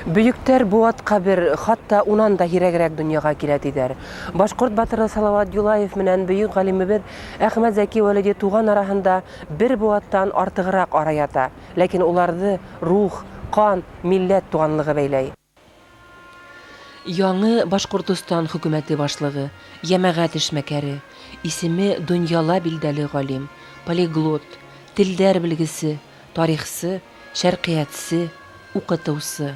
Бөйөктәр быуатҡа бер, хатта унан да һирәгерәк донъяға килә, тиҙәр. Башҡорт батыры Салауат Юлаев менән бөйөк ғалимыбыҙ Әхмәт Зәки Вәлиди туған араһында бер быуаттан артығыраҡ ара ята. Ләкин уларҙы рух, ҡан, милләт туғанлығы бәйләй. Яңы Башҡортостан хөкүмәте башлығы, йәмәғәт эшмәкәре, исеме донъяла билдәле ғалим, полиглот, телдәр белгесе, тарихсы, шәрҡиәтсе, уҡытыусы.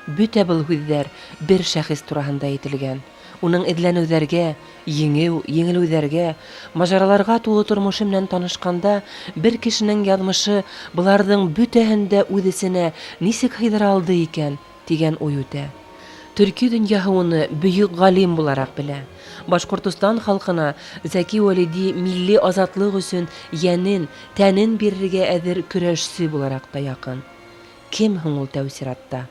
Бөтә был һүҙҙәр бер шәхес тураһында әйтелгән. Уның эҙләнеүҙәргә, еңеү, еңелеүҙәргә, мажараларға тулы тормошо менән танышҡанда бер кешенең яҙмышы быларҙың бөтәһен дә үҙ эсенә нисек һыйҙыра алды икән, тигән уй үтә. Төрки донъяһы уны бөйөк ғалим булараҡ белә. Башҡортостан халҡына Зәки Вәлиди милли азатлыҡ өсөн йәнен, тәнен бирергә әҙер көрәшсе булараҡ та яҡын. Кем һуң ул тәү сиратта?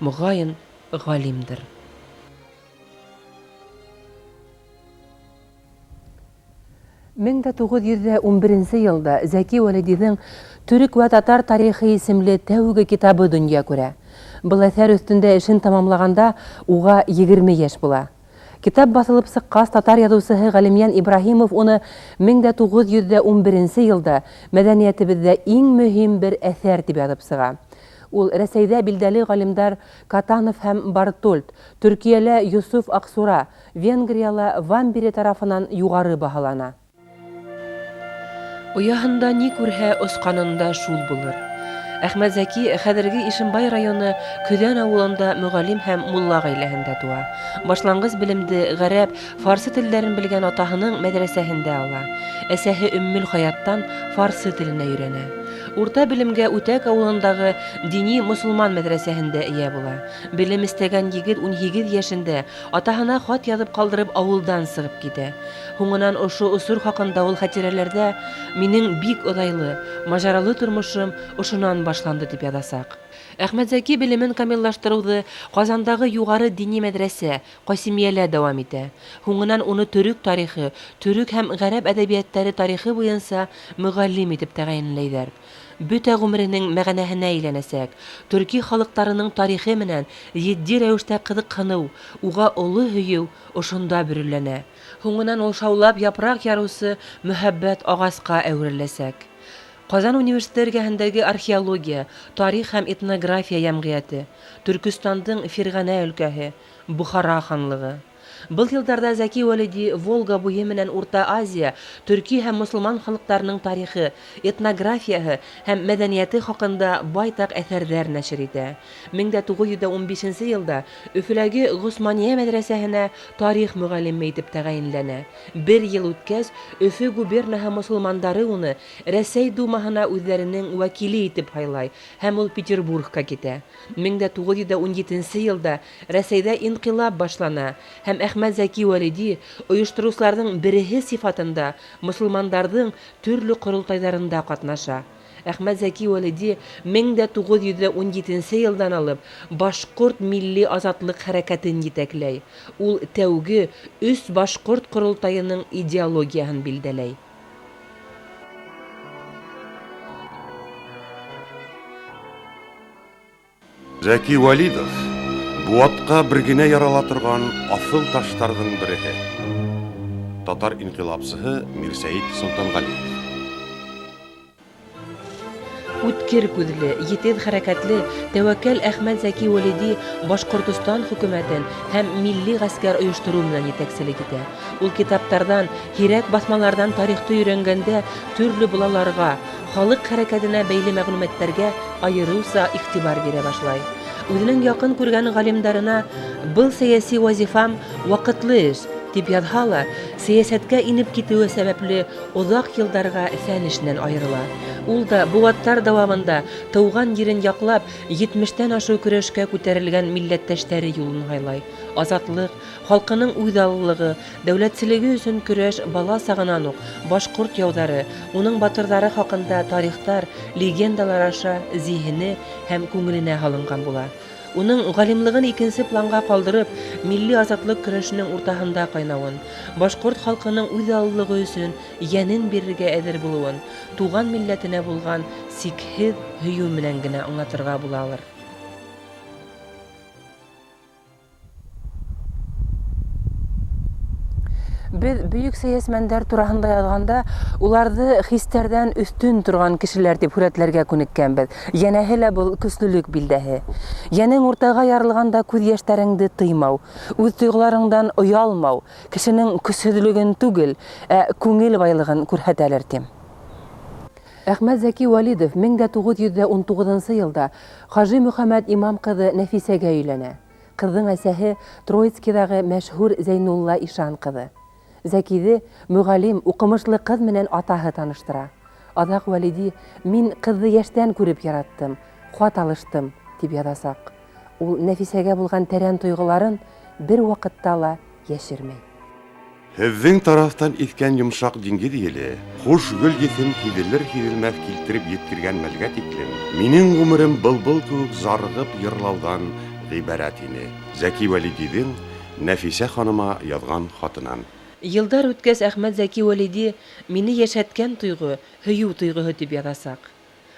Моғайын, ғалимдыр. 1911 йылда Зәки Вәлидиҙең «Төрөк вә татар тарихы» исемле тәүге китабы донъя күрә. Был әҫәр өҫтөндә эшен тамамлағанда уға 20 йәш була. Китап баҫылып сыҡҡас, татар яҙыусыһы Ғәлимйән Ибраһимов уны 1911 йылда мәҙәниәтебеҙҙә иң мөһим бер әҫәр тип яҙып сыға. Ул Рәсәйҙә билдәле ғалимдар Катанов һәм Бартольд, Төркиәлә Йософ Аҡсура, Венгрияла Вамбери тарафынан юғары баһалана. Ояһында ни күрһә, осҡанында шул булыр. Әхмәт Зәки хәҙерге Ишембай районы Көҙән ауылында мөғәллим һәм мулла ғаиләһендә туа. Башланғыс белемде ғәрәп, фарсы телдәрен белгән атаһының мәҙрәсәһендә ала. Әсәһе Өммөл Хаяттан фарсы теленә өйрәнә. Урта белемгә Үтәк ауылындағы дини мосолман мәҙрәсәһендә эйә була. Белем эстәгән егет 18 йәшендә атаһына хат яҙып ҡалдырып ауылдан сығып китә. Һуңынан ошо осор хаҡында ул хәтирәләрҙә «Минең бик оҙайлы, мажаралы тормошом ошонан башланды» тип яҙасаҡ. Әхмәт Зәки белемен камиллаштырыуҙы Ҡазандағы юғары дини мәҙрәсә Ҡасимиәлә дауам итә. Һуңынан уны төрөк тарихы, төрөк һәм ғәрәп әҙәбиәттәре тарихы буйынса мөғәллим итеп тәғәйенләйҙәр. Бөтә ғүмеренең мәғәнәһенә әйләнәсәк. Төрки халыҡтарының тарихы менән етди рәүештә ҡыҙыҡһыныу, уға оло һөйөү ошонда бөрөләнә. Һуңынан ул шаулап япраҡ ярыусы мөхәббәт ағасҡа әүереләсәк. Ҡазан университеты эргәһендәге археология, тарих һәм этнография йәмғиәте, Төркөстандың Фирғәнә өлкәһе, Бохара ханлығы. Был йылдарҙа Зәки Вәлиди Волга буйы менән Урта Азия, төрки һәм мосолман халыҡтарының тарихы, этнографияһы һәм мәҙәниәте хаҡында байтаҡ әҫәрҙәр нәшер итә. 1915 йылда Өфөләге Ғосманиә мәҙрәсәһенә тарих мөғәллиме итеп тәғәйенләнә. Бер йыл үткәс, Өфө губернаһы мосолмандары уны Рәсәй думаһына үҙҙәренең вәкиле итеп һайлай һәм ул Петербургка китә. 1917 йылда Рәсәйҙә инҡилап башлана һәм Әхмәт Зәки Вәлиди ойоштороусыларҙың береһе сифатында мосолмандарҙың төрлө ҡоролтайҙарында ҡатнаша. Әхмәт Зәки Вәлиди 1917 йылдан алып башҡорт милли азатлыҡ хәрәкәтен етәкләй. Ул тәүге өс башҡорт ҡоролтайының идеологияһын билдәләй. Зәки Вәлидов быуатҡа бер генә ярала торған аҫыл таштарҙың береһе. Татар инҡилапсыһы Мирсәйет Солтанғалиев. Үткер күҙле, етеҙ хәрәкәтле, тәүәккәл Әхмәт Зәки Вәлиди Башҡортостан хөкүмәтен һәм милли ғәскәр ойоштороу менән етәкселек итә. Ул китаптарҙан, һирәк баҫмаларҙан тарихты өйрәнгәндә төрлө болаларға, халыҡ хәрәкәтенә бәйле мәғлүмәттәргә айырыуса иғтибар бирә башлай. Үҙенең яҡын күргән ғалимдарына «Был сәйәси вазифам ваҡытлы эш» тип яҙһа ла, сәйәсәткә инеп китеүе сәбәпле оҙаҡ йылдарға фән эшенән айырыла. Ул да быуаттар дауамында тыуған ерен яҡлап, 70-тән ашыу көрәшкә күтәрелгән милләттәштәре юлын һайлай. Азатлыҡ, халҡының үҙаллылығы, дәүләтселеге өсөн көрәш бала сағынан уҡ башҡорт яуҙары, уның батырҙары хаҡында тарихтар, легендалар аша зиһене һәм күңеленә һалынған була. Уның ғалимлығын икенсе планға ҡалдырып, милли азатлыҡ көрәшенең уртаһында ҡайнауын, башҡорт халҡының үҙаллылығы өсөн йәнен бирергә әҙер булыуын, туған милләтенә булған сикһеҙ һөйөү менән генә аңлатырға булалыр. Беҙ бөйөк сәйәсмәндәр тураһында яҙғанда, уларҙы хистәрҙән өҫтөн торған кешеләр тип һүрәтләргә күнеккәнбеҙ. Йәнәһе лә был көслөлөк билдәһе. Йәнең уртаға ярылғанда күҙ йәштәреңде тыймау, үҙ тойғоларыңдан оялмау, кешенең көсһөҙлөгөн түгел, ә күңел байлығын күрһәтәлер тим. Әхмәт Зәки Вәлидов 1919 йылда Хажи Мөхәммәт имам ҡыҙы Нәфисәгә өйләнә. Ҡыҙҙың әсәһе Троицкиҙағы мәшһүр Зәйнулла ишан ҡыҙы. Зәкиҙе мөғәллим, уҡымышлы ҡыҙ менән атаһы таныштыра. Аҙаҡ Вәлиди: "Мин ҡыҙҙы йәштән күреп яраттым, хат алыштым", тип яҙасаҡ. Ул Нәфисәгә булған тәрән тойғоларын бер ваҡытта ла йәшермәй. Һеҙҙең тарафтан иҫкән йомшаҡ диңгеҙ еле хуш гөл еҫен һиҙелер-һиҙелмәҫ килтереп еткергән мәлгә тиклем минең ғүмерем былбыл кеүек зарығып йырлауҙан ғибәрәт ине. Зәки Вәлидиҙең Нәфисә ханыма яҙған хатынан. Йылдар үткәс Әхмәт Зәки Вәлиди мине йәшәткән тойғо һөйөү тойғоһо тип яҙасаҡ.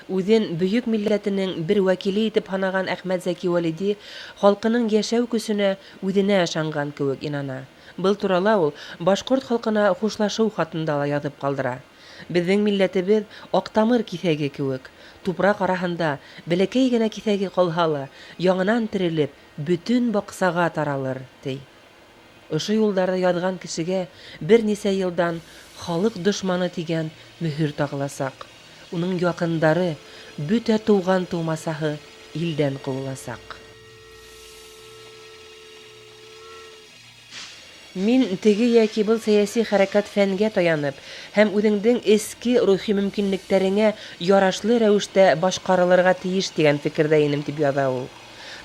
Үҙен бөйөк милләтенең бер вәкиле итеп һанаған Әхмәт Зәки Вәлиди халҡының йәшәү көсөнә үҙенә ышанған кеүек инана. Был турала ул башҡорт халҡына хушлашыу хатында ла яҙып ҡалдыра. Беҙҙең милләтебеҙ аҡтамыр киҫәге кеүек, тупраҡ араһында бәләкәй генә киҫәге ҡалһа ла, яңынан терелеп, бөтөн баҡсаға таралыр, ти. Ошо юлдарҙы яҙған кешегә бер нисә йылдан халыҡ дошманы тигән мөһөр тағыласаҡ. Уның яҡындары, бөтә туған тыумасаһы илдән ҡыуыласаҡ. Мин теге йәки был сәйәси хәрәкәт фәнгә таянып һәм үҙеңдең эске рухи мөмкинлектәреңә ярашлы рәүештә башҡарылырға тейеш тигән фекерҙә инем, тип яҙа ул.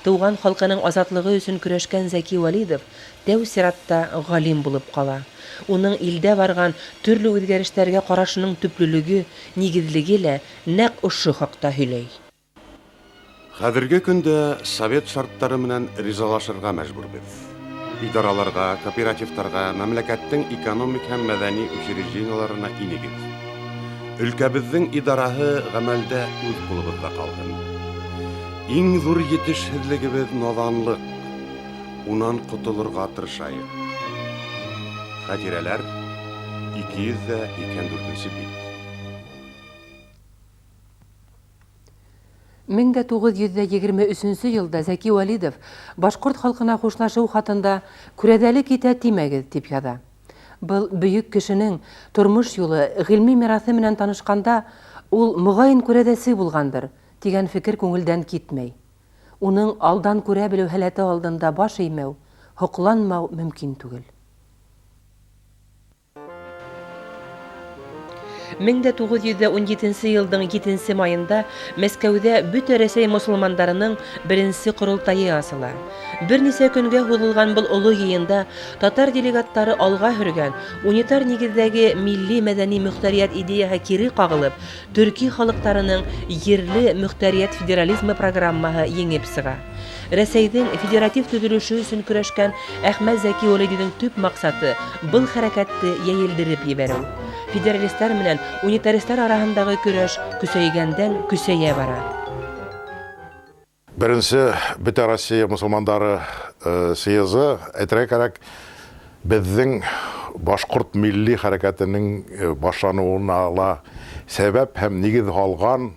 Тыуған халҡының азатлығы өсөн көрәшкән Зәки Вәлидов тәү сиратта ғалим булып ҡала. Уның илдә барған төрлө үҙгәрештәргә ҡарашының төплөлөгө, нигеҙлеге лә нәҡ ошо хаҡта һөйләй. Хәҙерге көндә совет шарттары менән ризалашырға мәжбүрбеҙ. Идараларға, кооперативтарға, мәмләкәттең экономик һәм мәҙәни учреждениеларына инегеҙ. Өлкәбеҙҙең идараһы ғәмәлдә үҙ ҡулыбыҙҙа ҡалһын. Иң ҙур етешһеҙлегебеҙ наҙанлыҡ. Унан ҡотолорға тырышайыҡ. Хәтирәләр 284 бит. 1923 йылда Зәки Вәлидов башҡорт халҡына хушлашыу хатында күрәҙәлек итә тимәгеҙ тип яҙа. Был бөйөк кешенең тормош юлы, ғилми мираҫы менән танышҡанда ул моғайын күрәҙәсе булғандыр тигән фекер күңелдән китмәй. Уның алдан күрә белеү һәләте алдында баш эймәү, һоҡланмау мөмкин түгел. 1917 йылдың 7 майында Мәскәүҙә бөтә Рәсәй мосолмандарының беренсе ҡоролтайы асыла. Бер нисә көнгә һуҙылған был оло йыйында татар делегаттары алға һөргән унитар нигеҙҙәге милли мәҙәни мөхтәриәт идеяһы кире ҡағылып, төрки халыҡтарының ерле мөхтәриәт федерализмы программаһы еңеп сыға. Рәсәйҙең федератив төҙөлөшө өсөн көрәшкән Әхмәт Зәки Вәлидиҙең төп маҡсаты был хәрәкәтте йәйелдереп ебәреү. Федералистар менән унитаристар араһындағы көрәш көсәйгәндән көсәйә бара. Беренсе Бөтә Россия мосолмандары съезы, әйтергә кәрәк, беҙҙең башҡорт милли хәрәкәтенең башланыуына ла сәбәп һәм нигеҙ һалған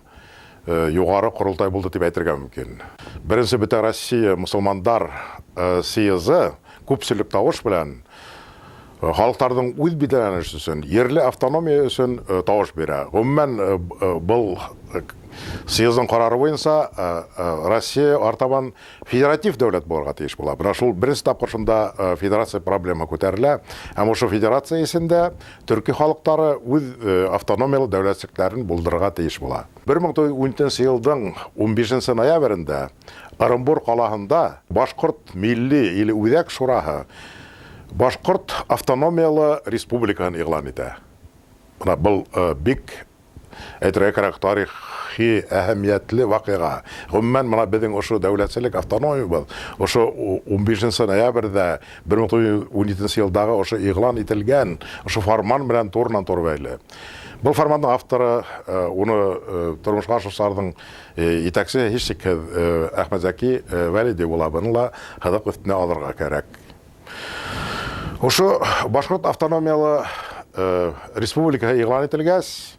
юғары ҡоролтай булды тип әйтергә мөмкин. Беренсе Бөтә Россия мосолмандар съезы күпселек тауыш белән халыҡтарҙың үҙ билдәләнеше өсөн, ерле автономия өсөн тауыш бирә. Ғөмүмән, был съездың ҡарары буйынса Россия артабан федератив дәүләт булырға тейеш була. Бына шул беренсе тапҡыр шунда федерация проблема күтәрелә. Һәм ошо федерация эсендә төрки халыҡтары үҙ автономиялы дәүләтсектәрен булдырырға тейеш була. 1914 йылдың 15 ноябрендә Ырымбур ҡалаһында Башҡорт милли или үҙәк шураһы Башҡорт автономиялы республикаһын иғлан итә. Бына был бик әйтергә кәрәк тарихи әһәмиәтле ваҡиға. Ғөмүмән, бына беҙҙең ошо дәүләтселек автономиябыҙ ошо 15 ноябрҙә 1917 йылдағы ошо иғлан ителгән ошо фарман менән турынан тур бәйле. Был фармандың авторы, уны тормошҡа ашырыусыларҙың етәксеһе һис шикһеҙ Әхмәт Зәки Вәлиди була. Быны ла һыҙыҡ өҫтөнә алырға кәрәк. Ошо Башҡорт автономиялы республикаһы иғлан ителгәс,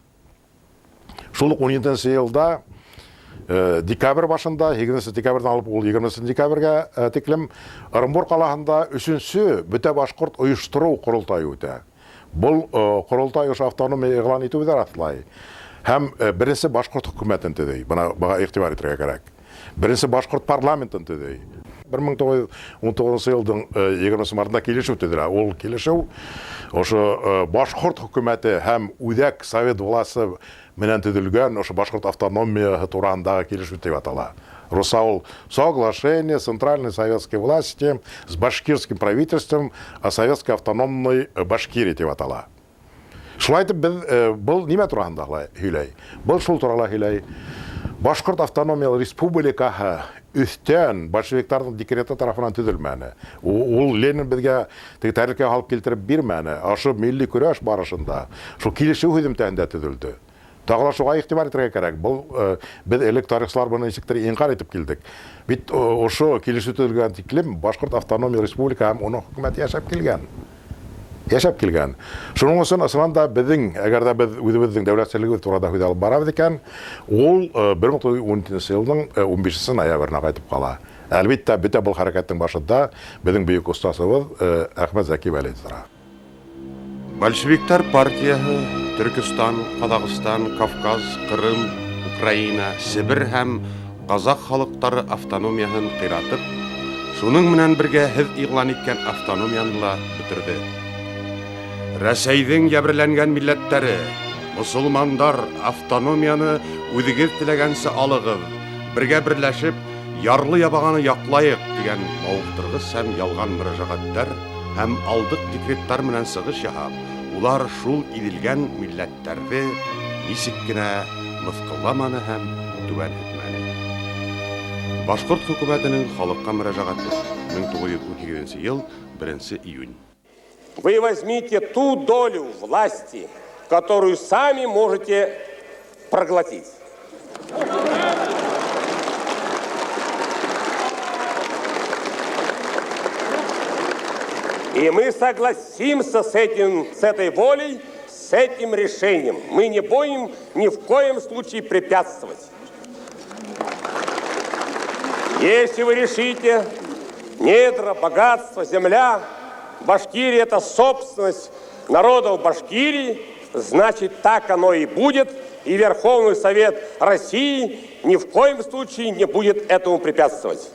шул уҡ 17 йылда декабрь башында, 8 декабрҙән алып ул 20 декабргә тиклем Ырымбур ҡалаһында 3-нсө бөтә башҡорт ойоштороу ҡоролтайы үтә. Был ҡоролтай ошо автономия иғлан итеүҙе раҫлай. Һәм беренсе башҡорт хөкүмәтен төҙөй. Бына быға иғтибар итергә кәрәк. Беренсе башҡорт парламентын төҙөй. 1919 йылдың 20 мартында килешеү төҙөлә. Ул килешеү ошо башҡорт хөкүмәте һәм үҙәк совет власы менән төҙөлгән ошо башҡорт автономияһы тураһындағы килешеү тип атала. Русса ул Соглашение Центральной советской власти с башкирским правительством о советской автономной Башкирии тип атала. Шулай итеп беҙ был нимә тураһында һөйләй? Был шул турала һөйләй. Башҡорт автономиялы республикаһы өҫтән большевиктарҙың декреты тарафынан төҙөлмәне. Ул Ленин беҙгә теге тәрилкә һалып килтереп бирмәне. Ошо милли көрәш барышында шул килешеү һөҙөмтәһендә төҙөлдө. Тағы ла шуға иғтибар итергә кәрәк. Был беҙ элек тарихсылар быны нисектер инҡар итеп килдек. Бит ошо килешеү төҙөлгән тиклем Башҡорт автономия республика һәм уның хөкүмәте йәшәп килгән. Йәшәп килгән. Шуның өсөн ысыннан да беҙҙең, әгәр ҙә беҙ үҙебеҙҙең дәүләтселегебеҙ тураһында һүҙ алып барабыҙ икән, ул 1917 йылдың 15 ноябренә ҡайтып ҡала. Әлбиттә, бөтә был хәрәкәттең башында беҙҙең бөйөк остазыбыҙ Әхмәт Зәки Вәлиди тора. Большевиктар партияһы Төркөстан, Ҡаҙағстан, Кавказ, Ҡырым, Украина, Себер һәм ҡазаҡ халыҡтары автономияһын ҡыйратып, шуның менән бергә һеҙ иғлан иткән автономияны ла бөтөрҙө. Рәсәйҙең йәберләнгән милләттәре, мосолмандар, автономияны үҙегеҙ теләгәнсә алығыҙ, бергә берләшеп, ярлы ябағаны яҡлайыҡ тигән мауыҡтырғыс һәм ялған мөрәжәғәттәр һәм алдыҡ декреттар менән сығыш яһап, улар шул иҙелгән милләттәрҙе нисек кенә мыҫҡылламаны һәм түбәнһетмәне. Башҡорт хөкүмәтенең халыҡҡа мөрәжәғәте 1918 йыл 1 июнь. Вы возьмите ту долю власти, которую сами можете проглотить. И мы согласимся с этой волей, с этим решением. Мы не будем ни в коем случае препятствовать. Если вы решите, недра, богатство, земля, Башкирия — это собственность народов Башкирии, значит, так оно и будет, и Верховный Совет России ни в коем случае не будет этому препятствовать.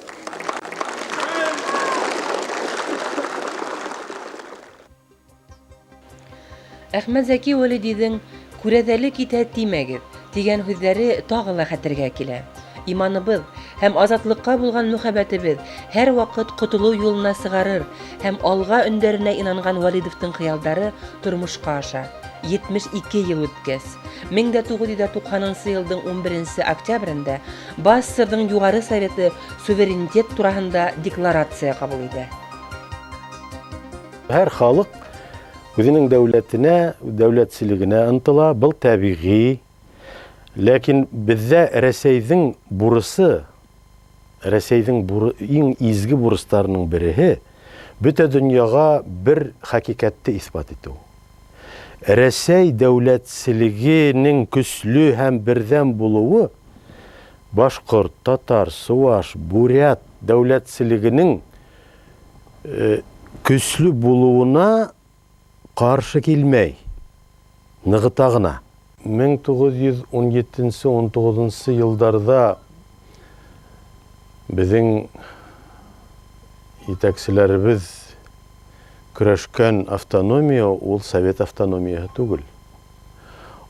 Әхмәт Зәки Вәлидиҙең «Күрәҙәле китә тимәгеҙ» тигән һүҙҙәре тағы ла хәтергә килә. Иманыбыҙ һәм азатлыҡҡа булған мөхәббәтебеҙ һәр ваҡыт ҡотолоу юлына сығарыр һәм алға өндәренә инанған Вәлидовтың хыялдары тормошҡа аша. 72 йыл үткәс, 1990 йылдың 11 октябрендә БАССРҙың Юғары Советы суверенитет тураһында декларация ҡабул итә. Һәр халыҡ үҙенең дәүләтенә, дәүләтселегенә ынтыла, был тәбиғи. Ләкин беҙҙә Рәсәйҙең бурысы, Рәсәйҙең иң изге бурыстарының береһе бөтә донъяға бер хәҡиҡәтте иҫбат итеү. Рәсәй дәүләтселегенең көслө һәм берҙәм булыуы башҡорт, татар, суваш, бурят дәүләтселегенең көслө булыуына ҡаршы килмәй, нығыта ғына. 1917, 19 йылдарҙа беҙҙең етәкселәребеҙ көрәшкән автономия ул совет автономияһы түгел.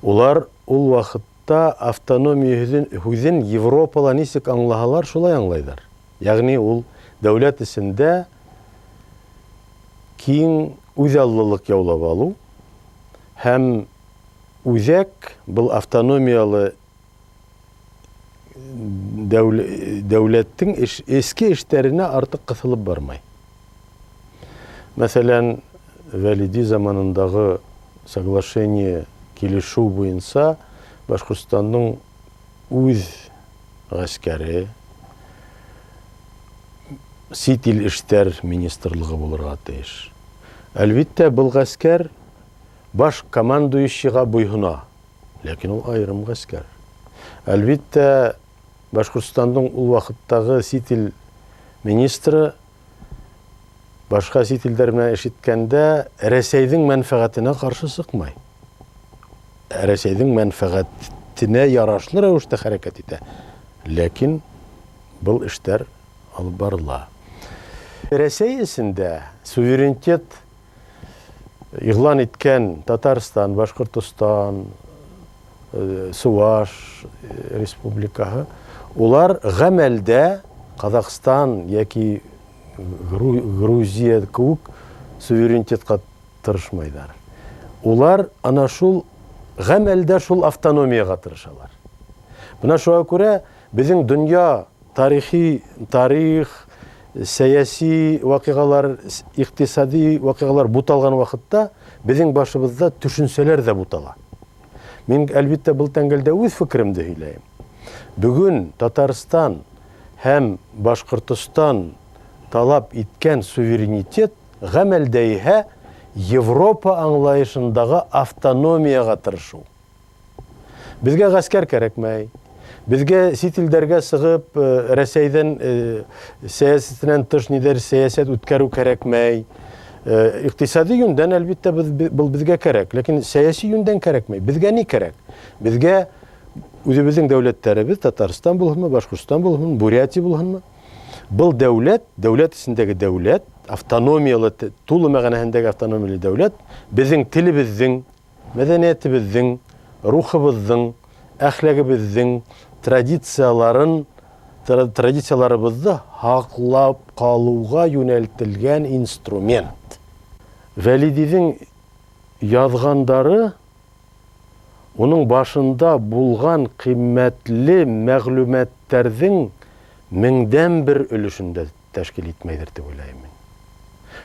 Улар ул ваҡытта автономия һүҙен Европала нисек аңлаһалар, шулай аңлайҙар. Йәғни ул дәүләт эсендә киң үҙаллылыҡ яулап алыу һәм үҙәк был автономиялы дәүләттең эске эштәренә артыҡ ҡыҫылып бармай. Мәҫәлән, Вәлиди заманындағы соглашение килешеү буйынса Башҡортостандың үҙ ғәскәре сит ил эштәр министрлығы булырға тейеш. Әлбиттә, был ғәскәр баш командующийға буйһона, ләкин ул айырым ғәскәр. Әлбиттә, Башҡортостандың ул ваҡыттағы сит ил министры башҡа сит илдәр менән эш иткәндә Рәсәйҙең мәнфәғәтенә ҡаршы сыҡмай. Рәсәйҙең мәнфәғәтенә ярашлы рәүештә хәрәкәт итә. Ләкин был эштәр алып барыла. Рәсәй эсендә суверенитет иғлан иткән Татарстан, Башҡортостан, Суваш республикаһы, улар ғәмәлдә Ҡаҙағстан йәки Грузия кеүек суверенитетҡа тырышмайҙар. Улар ана шул ғәмәлдә шул автономияға тырышалар. Бына шуға күрә беҙҙең донъя тарихи, тарих, сәйәси ваҡиғалар, иҡтисади ваҡиғалар буталған ваҡытта беҙҙең башыбыҙҙа төшөнсәләр ҙә бутала. Мин әлбиттә был тәңгәлдә үҙ фекеремде һөйләйем. Бөгөн Татарстан һәм Башҡортостан талап иткән суверенитет ғәмәлдә иһә Европа аңлайышындағы автономияға тырышыу. Беҙгә ғәскәр кәрәкмәй. Беҙгә сит илдәргә сығып, Рәсәйҙән сәйәсәтенән тыш ниҙәр сәйәсәт үткәреү кәрәкмәй. Иҡтисади йүндән әлбиттә был беҙгә кәрәк, ләкин сәйәси йүндән кәрәкмәй. Беҙгә ни кәрәк? Беҙгә үҙебеҙҙең дәүләттәребеҙ, Татарстан булһынмы, Башҡортостан булһынмы, Бурятия булһынмы? Был дәүләт, дәүләт эсендәге дәүләт, автономиялы, тулы мәғәнәһендәге автономиялы дәүләт, беҙҙең телебеҙҙең, мәҙәниәтебеҙҙең, рухыбыҙҙың, әхләгебеҙҙең традицияларыбыҙҙы һаҡлап ҡалыуға йүнәлтелгән инструмент. Вәлидиҙең яҙғандары уның башында булған ҡиммәтле мәғлүмәттәрҙең меңдән бер өлөшөн дә тәшкил итмәйҙер тип уйлайым мин.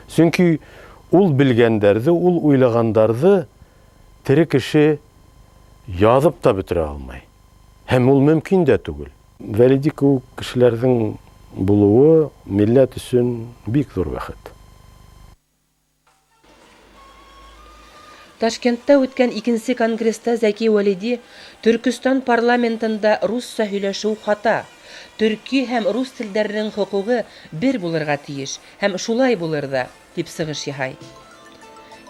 Сөнки ул белгәндәрҙе, ул уйлағандарҙы тере кеше яҙып та бөтөрә алмай. Һәм ул мөмкин дә түгел. Вәлиди кеүек кешеләрҙең булыуы милләт өсөн бик ҙур бәхет. Ташкентта үткән икенсе конгресста Зәки Вәлиди Төркөстан парламентында русса һөйләшеү хата, төрки һәм рус телдәренең хоҡуғы бер булырға тейеш һәм шулай булыр ҙа, тип сығыш яһай.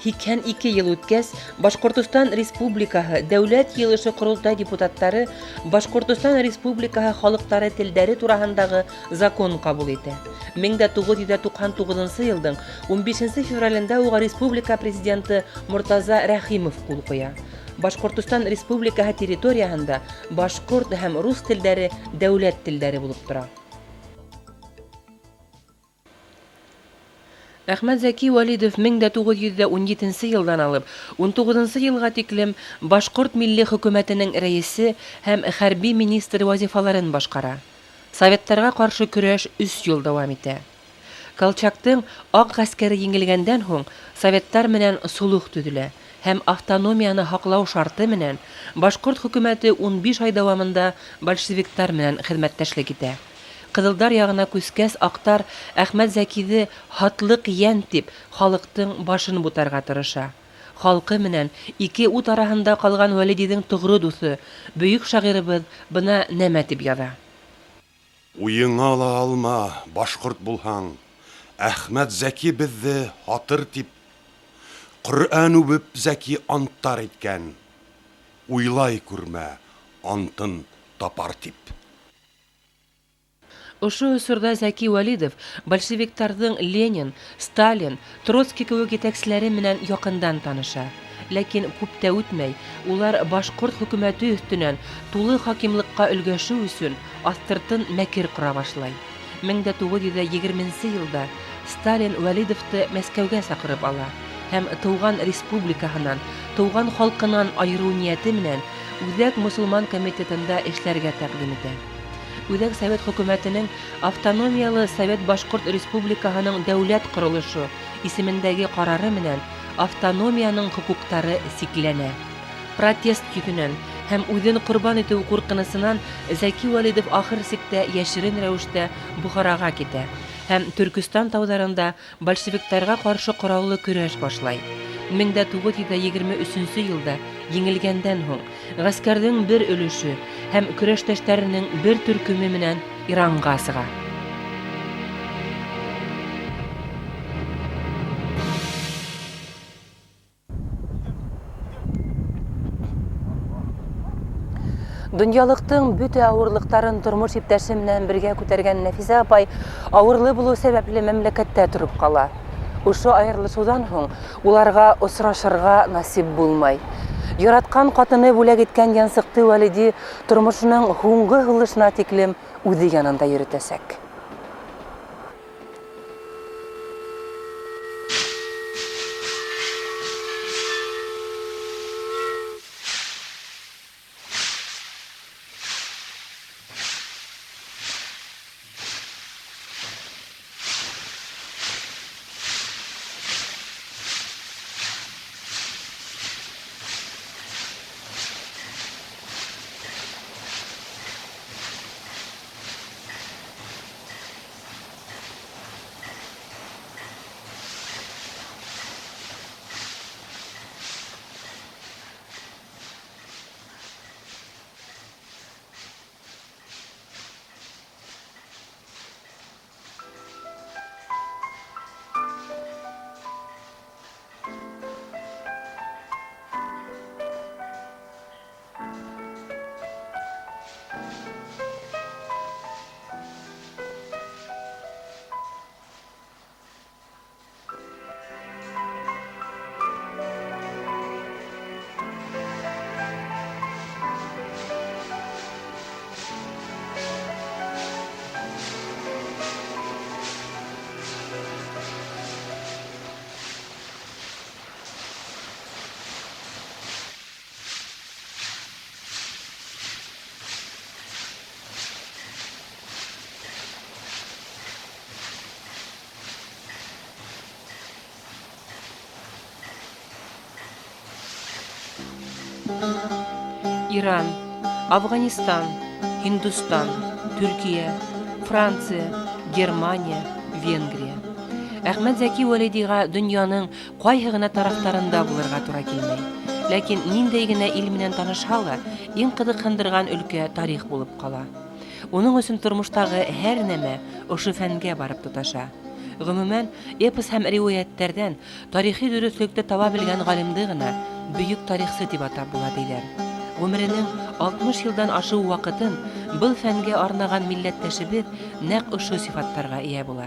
82 йыл үткәс, Башҡортостан Республикаһы Дәүләт Йыйылышы Ҡоролтай депутаттары Башҡортостан Республикаһы халыҡтары телдәре тураһындағы закон ҡабул итә. 1999 йылдың 15 февралендә уға республика президенты Мортаза Рәхимов ҡул ҡуя. Башҡортостан Республикаһы территорияһында башҡорт һәм рус телдәре дәүләт телдәре булып тора. Әхмәтзәки Вәлидов 1917 йылдан алып 19 йылға тиклем Башҡорт милли хөкүмәтенең рәйесе һәм хәрби министр вазифаларын башҡара. Советтарға ҡаршы көрәш 3 йыл дауам итә. Колчактың аҡ ғәскәре еңелгәндән һуң советтар менән солох төҙөлә һәм автономияны һаҡлау шарты менән Башҡорт хөкүмәте 15 ай дауамында большевиктар менән хеҙмәттәшлек итә. Ҡыҙылдар яғына күскәс, аҡтар Әхмәтзәкиҙе һатлыҡ йән тип халыҡтың башын бутарға тырыша. Халҡы менән ике ут араһында ҡалған Вәлидиҙең тоғро дуҫы, бөйөк шағирыбыҙ бына нәмә тип яҙа. Уйыңа ла алма, башҡорт булһаң, Әхмәтзәки беҙҙе һатыр тип, Ҡөрьән үбеп Зәки анттар иткән, уйлай күрмә, антын тапар тип. Ошо осорҙа Зәки Вәлидов большевиктарҙың Ленин, Сталин, Троцкий кеүек етәкселәре менән яҡындан таныша. Ләкин күп тә үтмәй, улар башҡорт хөкүмәте өҫтөнән тулы хакимлыҡҡа өлгәшеү өсөн аҫтыртын мәкер ҡора башлай. 1920 йылда Сталин Вәлидовты Мәскәүгә саҡырып ала һәм тыуған республикаһынан, тыуған халҡынан айырыу ниәте менән Үҙәк мосолман комитетында эшләргә тәҡдим итә. Үҙәк Совет хөкүмәтенең Автономиялы Совет Башҡорт Республикаһының дәүләт ҡоролошо исемендәге ҡарары менән автономияның хоҡуҡтары сикләнә. Протест йөҙөнән һәм үҙен ҡорбан итеү ҡурҡынысынан Зәки Вәлидов ахыр сиктә йәшерен рәүештә Бухараға китә һәм Төркөстан тауҙарында большевиктарға ҡаршы ҡораллы көрәш башлай. 1923 йылда еңелгәндән һуң ғәскәрҙең бер өлөшө һәм көрәштәштәренең бер төркөмө менән Иранға сыға. Донъялыҡтың бөтә ауырлыҡтарын тормош иптәше менән бергә күтәргән Нәфисә апай ауырлы булыу сәбәпле мәмләкәттә тороп ҡала. Ошо айырылышыуҙан һуң уларға осрашырға насип булмай. Яратҡан ҡатыны бүләк иткән янсыҡты Вәлиди тормошоноң һуңғы һулышына тиклем үҙе янында йөрөтәсәк. Иран, Афғанистан, Һиндостан, Төркиә, Франция, Германия, Венгрия. Әхмәт Зәки Вәлидиға донъяның ҡайһы ғына тарафтарында булырға тура килмәй. Ләкин ниндәй генә ил менән танышһа ла, иң ҡыҙыҡһындырған өлкә тарих булып ҡала. Уның өсөн тормоштағы һәр нәмә ошо фәнгә барып тоташа. Ғөмүмән, эпос һәм риүәйәттәрҙән тарихи дөрөҫлөктө таба белгән ғалимды ғына бөйөк тарихсы тип атап була, тиҙәр. Ғүмеренең 60 йылдан ашыу ваҡытын был фәнгә арнаған милләттәшебеҙ нәҡ ошо сифаттарға эйә була.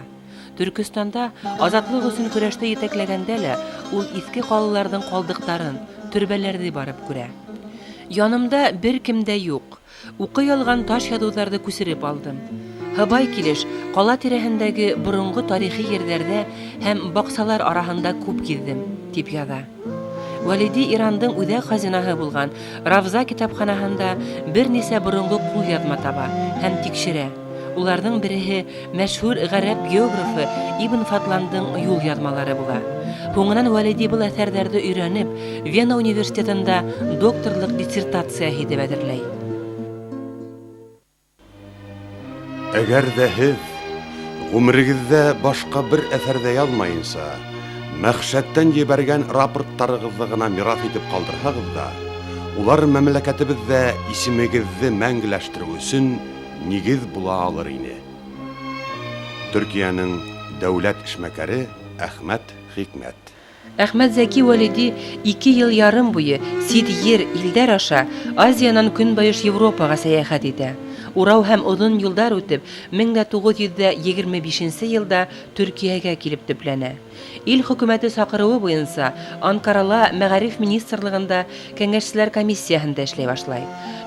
Төркөстанда азатлыҡ өсөн көрәште етәкләгәндә лә ул иҫке ҡалаларҙың ҡалдыҡтарын, төрбәләрҙе барып күрә. Янымда бер кем дә юҡ. Уҡый алған таш яҙыуҙарҙы күсереп алдым. Һыбай килеш ҡала тирәһендәге боронғо тарихи ерҙәрҙә һәм баҡсалар араһында күп гиҙҙем, тип яҙа. Вәлиди Ирандың үҙәк хазинаһы булған Равза китапханаһында бер нисә боронғо ҡулъяҙма таба һәм тикшерә. Уларҙың береһе мәшһүр ғәрәп географы Ибн Фатландың юл яҙмалары була. Һуңынан Вәлиди был әҫәрҙәрҙе өйрәнеп, Вена университетында докторлыҡ диссертацияһы итеп әҙерләй. Әгәр ҙә һеҙ ғүмерегеҙҙә башҡа бер әҫәрҙә яҙмайынса, мәхшәттән ебәргән рапорттарығыҙҙы ғына мираҫ итеп ҡалдырһағыҙ ҙа, улар мәмләкәтебеҙҙә исемегеҙҙе мәңгеләштереү өсөн нигеҙ була алыр ине. Төркиәнең дәүләт эшмәкәре Әхмәт Хикмәт. Әхмәт Зәки Вәлиди 2 йыл ярым буйы сит ер илдәр аша Азиянан Көнбайыш Европаға сәйәхәт итә. Урау һәм оҙон юлдар үтеп, 1925 йылда Төркиәгә килеп төпләнә. Ил хөкүмәте саҡырыуы буйынса Анкарала Мәғариф министрлығында кәңәшселәр комиссияһында эшләй башлай.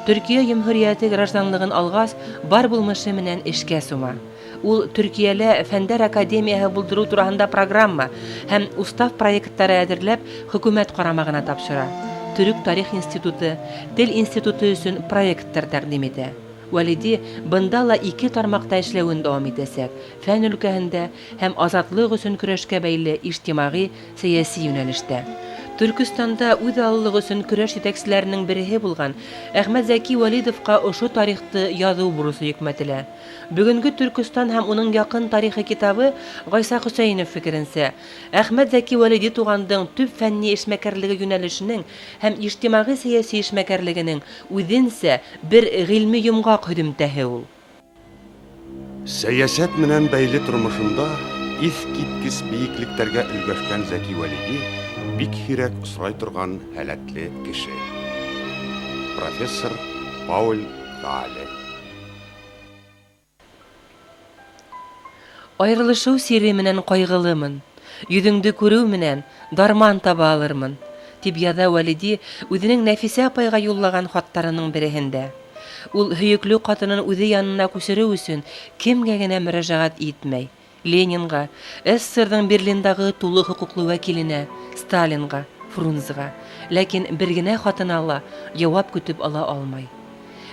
Төркиә Йөмһүриәте гражданлығын алғас, бар булмышы менән эшкә сума. Ул Төркиәлә Фәндәр академияһы булдырыу тураһында программа һәм устав проекттары әҙерләп хөкүмәт ҡарамағына тапшыра. Төрөк тарих институты, тел институты өсөн проекттар тәҡдим итә. Вәлиди бында ла 2 тармаҡта эшләүен дауам итәсәк: фән өлкәһендә һәм азатлыҡ өсөн көрәшкә бәйле ижтимағи, сәйәси йүнәлештә. Төркөстанда үҙ аллылыҡ өсөн көрәш етәкселәренең береһе булған Әхмәтзәки Вәлидовҡа ошо тарихты яҙыу бурысы йөкмәтелә. Бөгөнгө Төркөстан һәм уның яҡын тарихы китабы Ғайса Хөсәйенов фекеренсә, Әхмәтзәки Вәлиди туғандың төп фәнни эшмәкәрлеге йүнәлешенең һәм ижтимағи-сәйәси эшмәкәрлегенең үҙенсә бер ғилми йомғаҡ һөҙөмтәһе ул. Сәйәсәт менән бәйле тормошонда иҫ киткес бейеклектәргә өлгәшкән Зәки Вәлиди бик һирәк осрай торған һәләтле кеше. Профессор Пауль Гале. Айырылышыу сире менән ҡайғылымын, йөҙөңдө күреү менән дарман таба алырмын, тип яҙа Вәлиди үҙенең Нәфисә апайға юллаған хаттарының береһендә. Ул һөйөклө ҡатынын үҙе янына күсереү өсөн кемгә генә мөрәжәғәт итмәй. Ленинға, СССРҙың Берлиндағы тулы хоҡуҡлы вәкиленә, Сталинға, Фрунзеға. Ләкин бер генә хатына ла яуап көтөп ала алмай.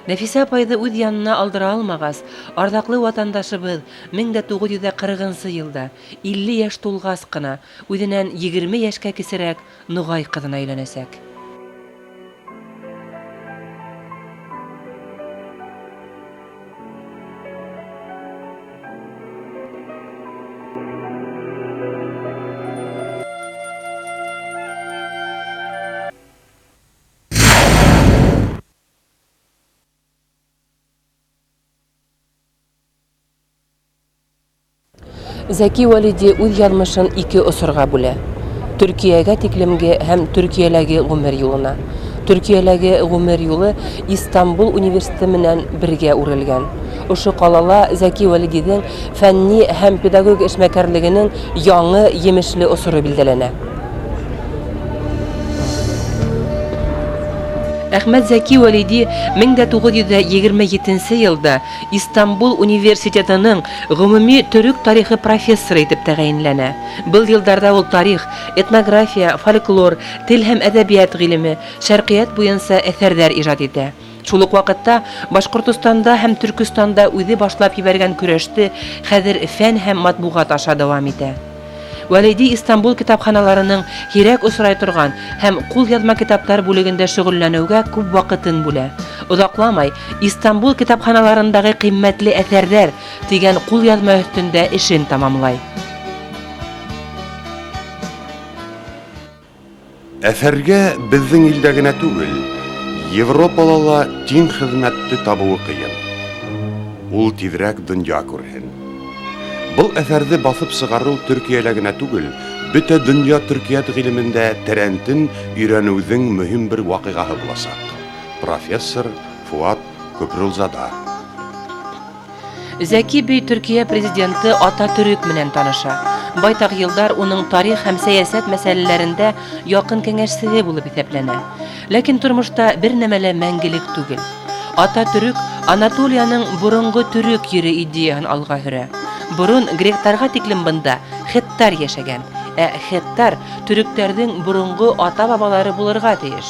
Нәфисә апайҙы үҙ янына алдыра алмағас, арҙаҡлы ватандашыбыҙ 1940 йылда 50 йәш тулғас ҡына үҙенән 20 йәшкә кесерәк Нуғай ҡыҙына өйләнәсәк. Зәки Вәлиди үҙ яҙмышын ике осорға бүлә. Төркиәгә тиклемге һәм Төркиәләге ғүмер юлына. Төркиәләге ғүмер юлы Истанбул университеты менән бергә үрелгән. Ошо ҡалала Зәки Вәлидиҙең фәнни һәм педагог эшмәкәрлегенең яңы емешле осоро билдәләнә. Әхмәтзәки Вәлиди 1927 йылда Истанбул университетының ғөмүми төрөк тарихы профессоры итеп тәғәйенләнә. Был йылдарҙа ул тарих, этнография, фольклор, тел һәм әҙәбиәт ғилеме, шәрҡиәт буйынса әҫәрҙәр ижад итә. Шул уҡ ваҡытта Башҡортостанда һәм Төркөстанда үҙе башлап ебәргән көрәште хәҙер фән һәм матбуғат аша дауам итә. Вәлиди Истанбул китапханаларының һирәк осрай торған һәм ҡулъяҙма китаптар бүлегендә шөғөлләнеүгә күп ваҡытын бүлә. Оҙаҡламай Истанбул китапханаларындағы ҡиммәтле әҫәрҙәр тигән ҡулъяҙма өҫтөндә эшен тамамлай. Әҫәргә беҙҙең илдә генә түгел, Европала ла тиң хеҙмәтте табыуы ҡыйын. Ул тиҙерәк донъя күрһен. Был әҫәрҙе баҫып сығарыу Төркиәлә генә түгел, бөтә донъя төркиәт ғилемендә тәрәнтен өйрәнеүҙең мөһим бер ваҡиғаһы буласаҡ. Профессор Фуат Көпрөлзада. Зәки бей Төркиә президенты Ататөрөк менән таныша. Байтаҡ йылдар уның тарих һәм сәйәсәт мәсьәләләрендә яҡын кәңәшсеһе булып иҫәпләнә. Ләкин тормошта бер нәмә лә мәңгелек түгел. Ататөрөк Анатолияның боронғо төрөк ере идеяһын алға һөрә. Борон гректарға тиклем бында хеттар йәшәгән, ә хеттар төрөктәрҙең боронғо ата-бабалары булырға тейеш.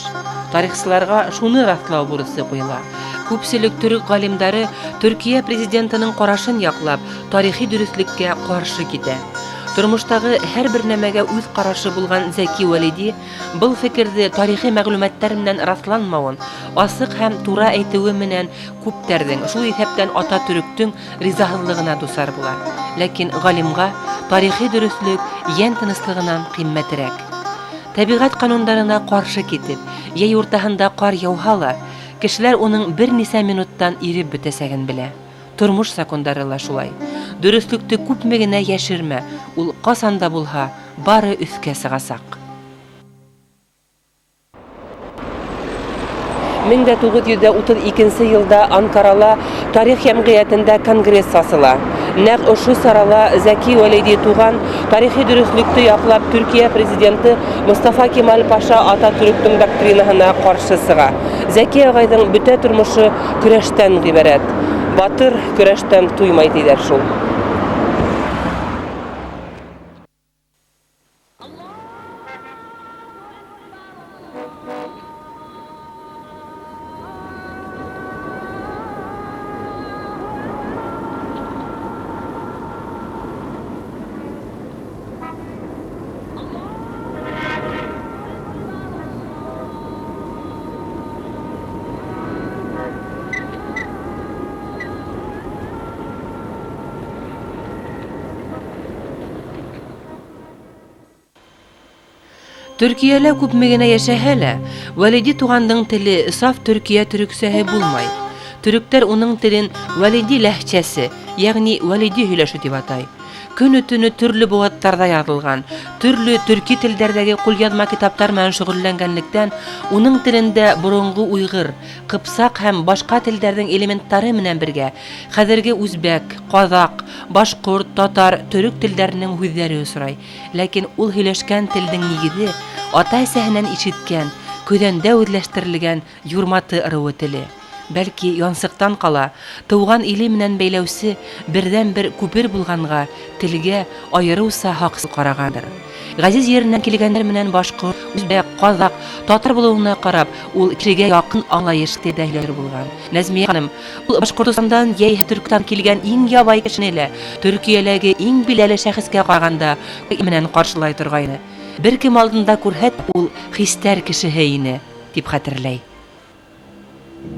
Тарихсыларға шуны раҫлау бурысы ҡуйыла. Күпселек төрөк ғалимдары Төркиә президентының ҡарашын яҡлап, тарихи дөрөҫлөккә ҡаршы китә. Тормоштағы һәр бер нәмәгә үҙ ҡарашы булған Зәки Вәлиди был фекерҙе тарихи мәғлүмәттәр менән раҫланмауын, асыҡ һәм тура әйтеүе менән күптәрҙең, шул иҫәптән Ататөрөктөң ризаһыҙлығына дусар була. Ләкин ғалимға тарихи дөрөҫлөк йән тыныслығынан ҡиммәтерәк. Тәбиғәт ҡанундарына ҡаршы китеп, йәй уртаһында ҡар яуһа ла, кешеләр уның бер нисә минуттан иреп бөтәсәген белә. Тормош закондары ла шулай. Дөрөҫлөктө күпме генә йәшермә, ул ҡасан да булһа бары өҫкә сығасаҡ. 1932 йылда Анкарала тарих йәмғиәтендә конгресс асыла. Нәҡ ошо сарала Зәки Вәлиди туған тарихи дөрөҫлөктө яҡлап Төркиә президенты Мостафа Кемаль Паша Ататөрөктөң доктринаһына ҡаршы сыға. Зәки ағайҙың бөтә тормошо көрәштән ғибәрәт. Батыр көрәштән туймай тиҙәр шул. Төркиәлә күпме генә йәшәһә лә, Вәлиди туғандың теле саф төркиә төрөксәһе булмай. Төрөктәр уның телен Вәлиди ләһчәсе, ягъни Вәлиди һөйләше дип атай. Көне-төне төрле быуаттарҙа яҙылған, төрлө төрки телдәрҙәге ҡулъяҙма китаптар менән шөғөлләнгәнлектән, уның телендә боронғо уйғыр, ҡыпсаҡ һәм башҡа телдәрҙең элементтары менән бергә хәҙерге үзбәк, ҡаҙаҡ, башҡорт, татар, төрөк телдәренең һүҙҙәре осрай. Ләкин ул һөйләшкән телдең нигеҙе ата-әсәһенән ишеткән, көҙәндә үҙләштерелгән юрматы ырыуы теле. Бәлки, янсыҡтан ҡала, тыуған иле менән бәйләүсе берҙән-бер күпер булғанға, телгә айырыуса һаҡсы ҡарағандыр. Ғәзиз еренән килгәндәр менән башҡорт, үзбәк, ҡаҙаҡ, татар булыуына карап, ул кешегә яҡын аңлайыш телдә һөйләшер булған. Нәзмиә ханым, ул Башҡортостандан йәиһә Төркстан килгән иң ябай кешене лә, Төркиәләге иң билдәле шәхескә ҡарағанда, менән ҡаршылай торғайны. Бер кем алдында күрһәт, ул хистәр кешеһе ине, дип хәтерләй.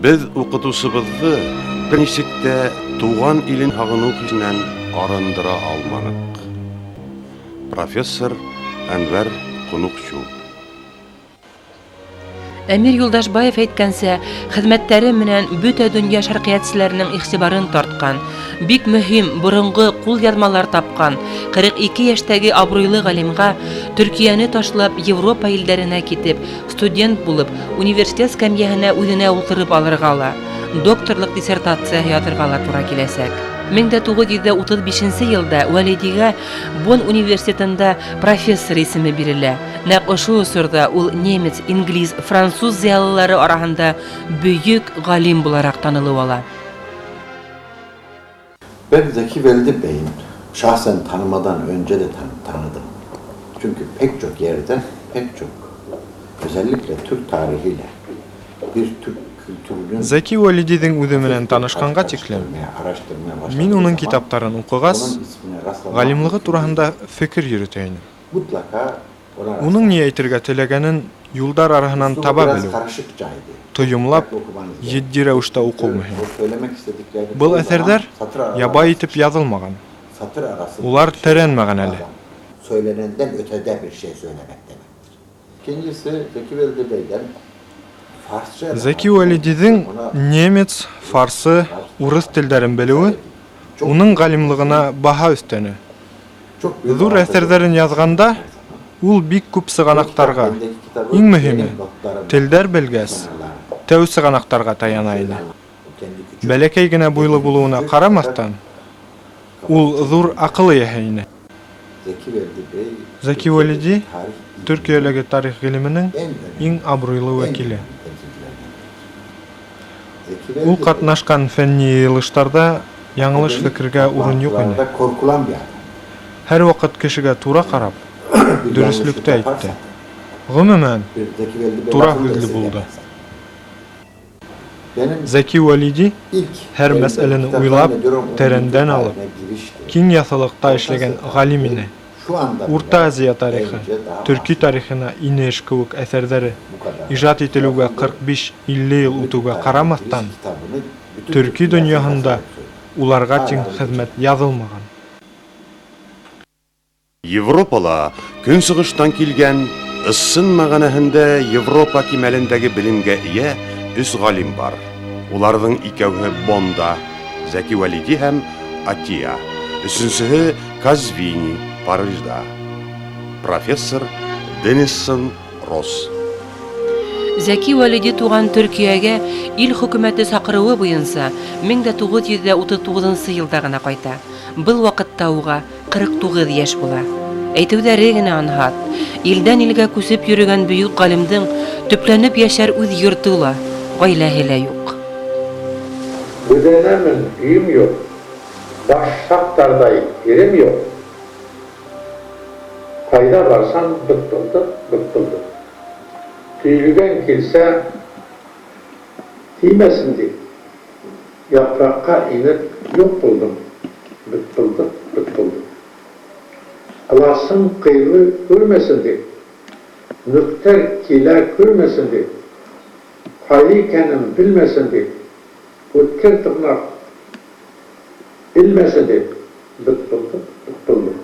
Беҙ уҡытыусыбыҙҙы бер нисек тә тыуған илен һағыныу хисенән арындыра алманыҡ. Профессор Әнвәр Ҡуныҡсу. Әмир Юлдашбаев әйткәнсә, хеҙмәттәре менән бөтә донъя шәрҡиәтселәренең иғтибарын тартҡан, бик мөһим боронғо ҡулъяҙмалар тапҡан 42 йәштәге абруйлы ғалимға Төркиәне ташлап Европа илдәренә китеп, студент булып, университет скамьяһына үҙенә ултырып алырға ла, докторлыҡ диссертацияһы яҙырға ла тура киләсәк. 1935 йылда Вәлидигә Бонн университетында профессор исеме бирелә. Нәҡ ошо осорҙа ул немец, инглиз, француз зыялылары араһында бөйөк ғалим булараҡ танылыу ала. Ben Zeki Velidi Bey'in şahsen tanımadan önce de tanıdım. Çünkü pek çok yerde, pek çok özellikle Türk tarihiyle bir Türk kültürünün Зәки Вәлидиҙең үҙе менән танышҡанға тиклем, araştırmaya başladığı мин уның zaman китаптарын уҡығас, onun ismine rastlamak ғалимлығы тураһында фекер йөрөтә инем. Mutlaka ona Уның ни әйтергә теләгәнен юлдар араһынан Üslubu таба biraz белеү, karışıkçaydı. тойомлап, Dikkatli okumanız gerekiyor. етди рәүештә уҡыу мөһим. O söylemek istediklerini Был çoğu әҫәрҙәр zaman satır araları- ябай итеп яҙылмаған, satır arası улар bir şey. тәрән мәғәнәле. Bazen söylenenden ötede bir şey söylemek demektir. İkincisi Zeki Velidi Bey'den Farsça Зәки Вәлидиҙең немец, фарсы, урыҫ телдәрен белеүе уның ғалимлығына баһа өҫтәне. Çok büyük Ҙур avantajı әҫәрҙәрен яҙғанда her zaman. ул бик күп сығанаҡтарға, Elindeki kitabı иң мөһиме, benim notlarım телдәр белгәс, kenarlarına. тәү сығанаҡтарға таяна ине. O kendi küçük Бәләкәй генә буйлы булыуына ҡарамаҫтан, ул ҙур аҡыл эйәһе ине. Zeki Velidi Bey Zeki Türkiye'deki Velidi, tarih ilminin Төркиәләге тарих ғилеменең en önemli, иң абруйлы en вәкиле. önemli temsilcilerinden biridir. Zeki Ул Velidi Bey, ҡатнашҡан фәнни йыйылыштарҙа яңылыш akademik фекергә урын юҡ ине. toplantılarda korkulan bir adam. Һәр ваҡыт кешегә тура ҡарап, Bir Dürüstlükte yanlışlık әйтте. yaparsa, Ғөмүмән, bir Zeki Velidi Bey тура lafını da һүҙле esirgemez. булды. Benim Зәки Вәлиди ilk һәр elimdeki мәсьәләне kitap уйлап, zannediyorum onun тәрәндән Türk алып, tarihine girişti. киң яҫылыҡта эшләгән ғалим ине. Şu anda bile Урта Азия тарихы, bence daha төрки vahşi тарихына инеш кеүек әҫәрҙәре bu kadar. ижад ителеүгә 45-50 йыл Türk үтеүгә tarihine ҡарамаҫтан, giriş kitabını bütün төрки Türk донъяһында dünyasına söylüyor. уларға тиң хеҙмәт яҙылмаған. Европала көнсығыштан килгән, ысын мәғәнәһендә Европа кимәлендәге белемгә эйә өс ғалим бар. Уларҙың икәүһе Бонда, Зәки Вәлиди һәм Атия. Өсөнсөһө Казвини, Парижда. Профессор Деннисон Росс. Зәки Вәлиди туған Төркиәгә ил хөкүмәте саҡырыуы буйынса 1939 йылда ғына ҡайта. Был ваҡытта уға 49 йәш була. Әйтеүҙәре генә анһат. Илдән илгә күсеп йөрөгән бөйөк ғалимдың төпләнеп йәшәр үҙ йорто ла, ғаиләһе лә юҡ. Бүҙәнәмен, өйөм юҡ, баш саҡтарҙай ерем юҡ. Ҡайҙа барсам, бытбылдыҡ, бытбылдыҡ. Төйөлгән килсә, теймәһен тип, япраҡҡа инеп юҡ булдым. Бытбылдыҡ, бытбылдыҡ. Ыласын ҡыйғы күрмәһен тип, мүктәр килә күрмәһен тип, ҡайҙа икәнен белмәһен тип, үткер тырнаҡ элмәһен тип, бытбылдыҡ, бытбылдыҡ.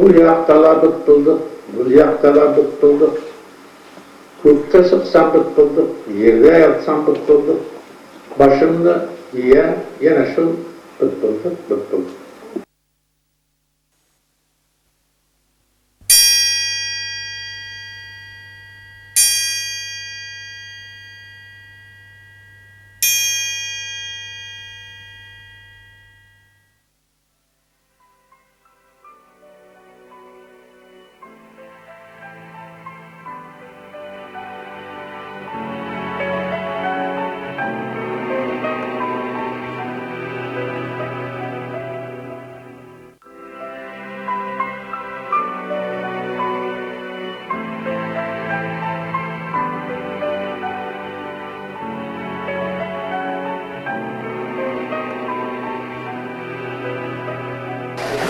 Ул яҡта ла бытбылдыҡ, был яҡта ла бытбылдыҡ. Күккә сыҡсам бытбылдыҡ, ергә ятсам бытбылдыҡ. Башымды эйәм, йәнә шул бытбылдыҡ, бытбылдыҡ.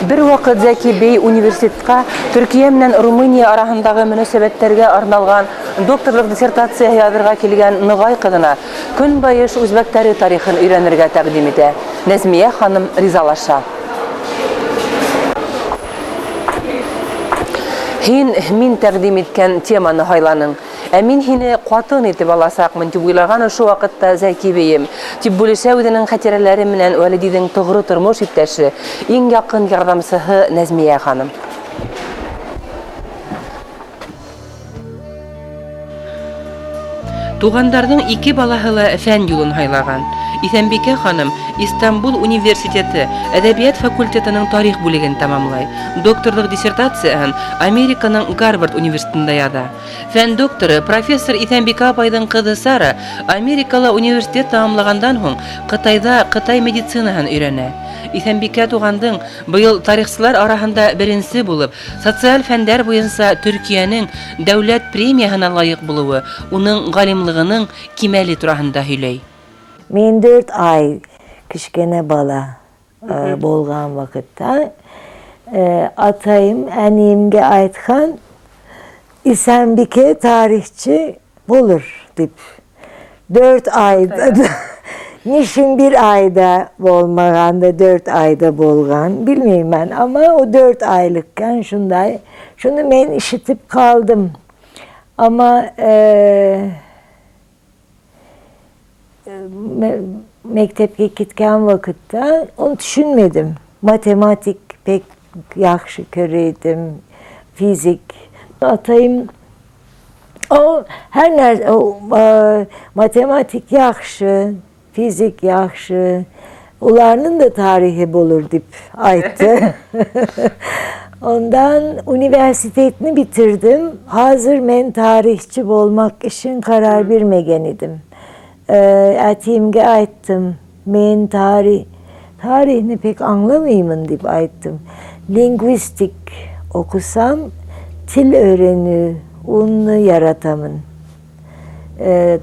Бервакыт Зәки бей университетҡа Төркиә менән Румыния араһындағы мөнәсәбәттәргә арналған докторлыҡ диссертацияһы яҙырға килгән Ноғай ҡыҙына Көнбайыш үзбәктәре тарихын өйрәнергә тәкъдим итә. Нәзмиә ханым ризалаша. Һин мин тәкъдим иткән теманы һайланың. Ә мин һине ҡатын итеп аласаҡмын, дип уйлаған ошо ваҡытта Зәки бейем. Дип бүлешә үҙенең хәтирәләре менән Вәлидиҙең тоғро тормош иптәше, иң яҡын ярҙамсыһы Нәзмиә ханым. Туғандарҙың ике балаһы ла фән юлын һайлаған. Иҫәнбикә ханым Истанбул университеты әҙәбиәт факультетының тарих бүлеген тамамлай. Докторлыҡ диссертацияһын Американың Гарвард университетында яҙа. Фән докторы, профессор Иҫәнбикә апайҙың ҡыҙы Сара Америкала университет тамамлағандан һуң Ҡытайҙа ҡытай медицинаһын өйрәнә. Иҫәнбикә туғандың быйыл тарихсылар араһында беренсе булып социаль фәндәр буйынса Төркиәнең дәүләт премияһына лайыҡ булыуы уның ғалимлығының кимәле тураһында һөйләй. Мин 4 ай кішкене бала болған вакытта атайым әниемге айтқан Иsenbike tarihçi olur deyip 4 ayda niçin bir ayda bolmagan da 4 ayda bolgan bilmiyorum ben ama o 4 aylıkken şunday şunu ben işitip kaldım ama mektepke gitken vakitte onu düşünmedim. Matematik pek yaxşı köreydim, fizik. Atayım o her nerede o, matematik yaxşı, fizik yaxşı. Ularının da tarihi bulur deyip aytdı. Ondan üniversitetini bitirdim. Hazır men tarihçi olmak için karar vermegen idim. Әтиемге айттым, мен tarihini pek anlamayayım deyip ayttım. Lingvistik okusam til öğrenü, onu yaratamın.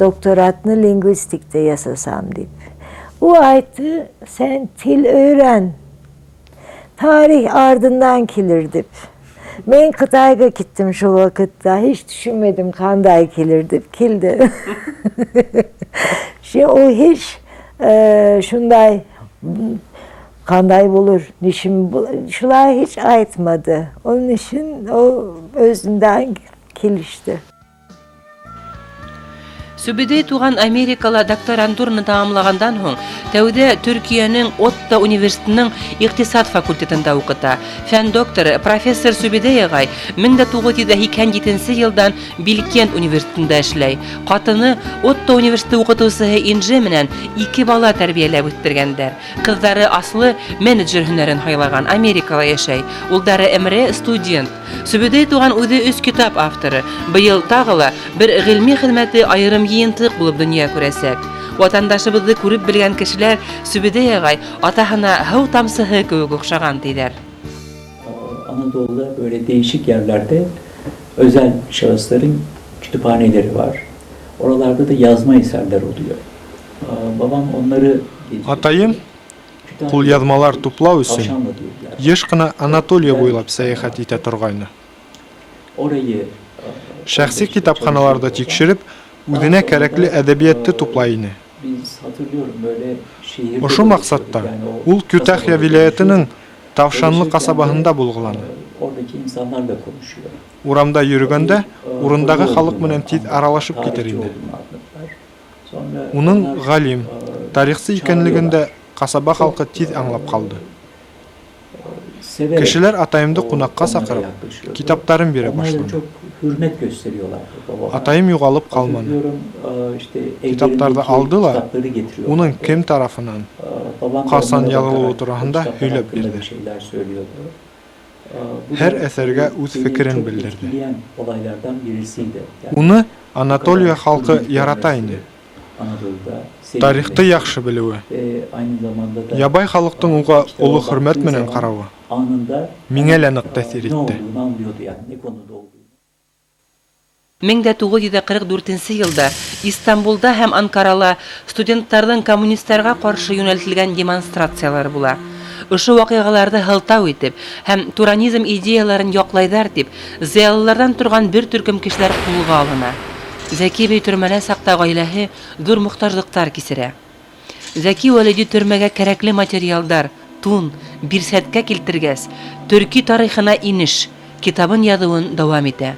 Doktoratını lingvistikte yasasam deyip. O ayttı, sen til öğren. Tarih ardından kelir deyip. Ben Kıtay'a gittim şu vakitte. Hiç düşünmedim kanday kelir deyip. Kildi. Şimdi o hiç şunday kanday bulur, nişim bulur. Şular hiç aytmadı. Onun için o özünden kilişti. Сүбедәй туған Америкала докторантураны тамамлағандан һуң тәүҙә Төркиәнең Отто университетының иҡтисад факультетында уҡыта. Фән докторы профессор Сүбедәй ағай 1987 йылдан Билкент университетында эшләй. Ҡатыны Отто университеты уҡытыусыһы Инже менән ике бала тәрбиәләп үҫтергәндәр. Ҡыҙҙары Аслы менеджер һөнәрен һайлаған, Америкала йәшәй. Улдары Эмре студент. Сүбедәй туған үҙе 3 китап авторы. Быйыл тағы ла бер ғилми хеҙмәте айырым йыйынтыҡ булып донъя күрәсәк. Ватандашыбыҙҙы күреп белгән кешеләр Сүбедәй ағай атаһына һыу тамсыһы кеүек оҡшаған тиҙәр. Anadolu'da böyle değişik yerlerde özel şahısların kütüphaneleri var. Oralarda da yazma eserler oluyor. Babam onları Атайым ҡулъяҙмалар туплау өсөн йыш ҡына Анатолия буйлап сәйәхәт итә торғайны. Шәхси китапханаларҙы тикшереп, үҙенә кәрәкле әҙәбиәтте туплай ине. Ошо маҡсатта ул Күтәхйә вилайәтенең Тавшанлы ҡасабаһында булғыланы. Oradaki insanlarla konuşuyor. Урамда йөрөгәндә Tabii, урындағы hoca халыҡ olduğunu менән тиҙ anladılar, аралашып китер tarihçi ине. olduğunu anladılar. Sonra Уның onlar, ғалим, тарихсы икәнлеген дә çağırıyorlar. ҡасаба Çok халҡы тиҙ аңлап ҡалды. severek Кешеләр атайымды o ҡунаҡҡа onlara саҡырып, yaklaşıyordu. китаптарын бирә Onlara da башланы. çok hürmet gösteriyorlardı babama. Атайым юғалып ҡалманы. Hatırlıyorum, işte Китаптарҙы evlerindeki алды ла, kitapları getiriyorlardı. Уның кем тарафынан Babam da ҡасан onlara яҙылыуы bakarak o тураһында kitaplar һөйләп hakkında бирҙе. bir şeyler söylüyordu. Bu Һәр da әҫәргә үҙ beni фекерен çok белдерҙе. etkileyen olaylardan birisiydi. Yani Уны bu Анатолия kadar халҡы hürmet ярата görmesi, ине. Anadolu'da Тарихты sevilmesi яҡшы белеүе, ve aynı zamanda da ябай халыҡтың уға kitaba оло хөрмәт baktığı менән zaman ҡарауы anında миңә лә hemen, ныҡ тәьҫир ne итте. olduğunu anlıyordu yani ne konuda olduğunu. 1944 йылда Истанбулда һәм Анкарала студенттарҙың коммунисттарға ҡаршы йүнәлтелгән демонстрациялар була. Ошо ваҡиғаларҙы һылтау итеп һәм туранизм идеяларын яҡлайҙар тип, зыялыларҙан торған бер төркөм кешеләр ҡулға алына. Зәки бей төрмәлә саҡта ғаиләһе ҙур мохтажлыҡтар кисерә. Зәки Вәлиди төрмәгә кәрәкле материалдар, тун, бирсәткә килтергәс, төрки тарихына инеш китабын яҙыуын дауам итә.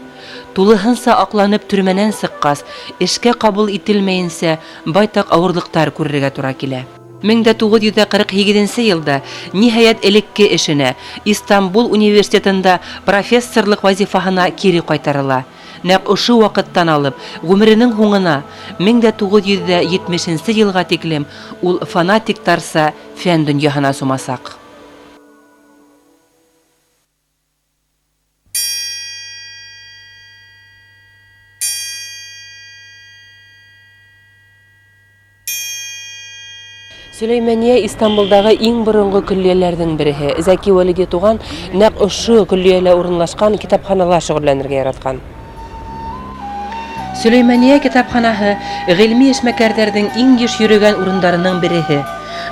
Тулыһынса аҡланып төрмәнән сыҡҡас, эшкә ҡабул ителмәйенсә байтаҡ ауырлыҡтар күрергә тура килә. 1948 йылда ниһайәт элекке эшенә Истанбул университетында профессорлыҡ вазифаһына кире ҡайтарыла. Нәҡ ошо ваҡыттан алып, ғүмеренең һуңына 1970 йылға тиклем ул фанатиктарса фән донъяһына сумасаҡ. Сөләймәниә Истанбулдағы иң боронғо көллиәләрҙең береһе. Зәки Вәлиди туған нәҡ ошо көллиәлә урынлашҡан китапханала шөғөлләнергә яратҡан. Сөләймәниә китапханаһы ғилми эшмәкәрҙәрҙең иң йыш йөрөгән урындарының береһе.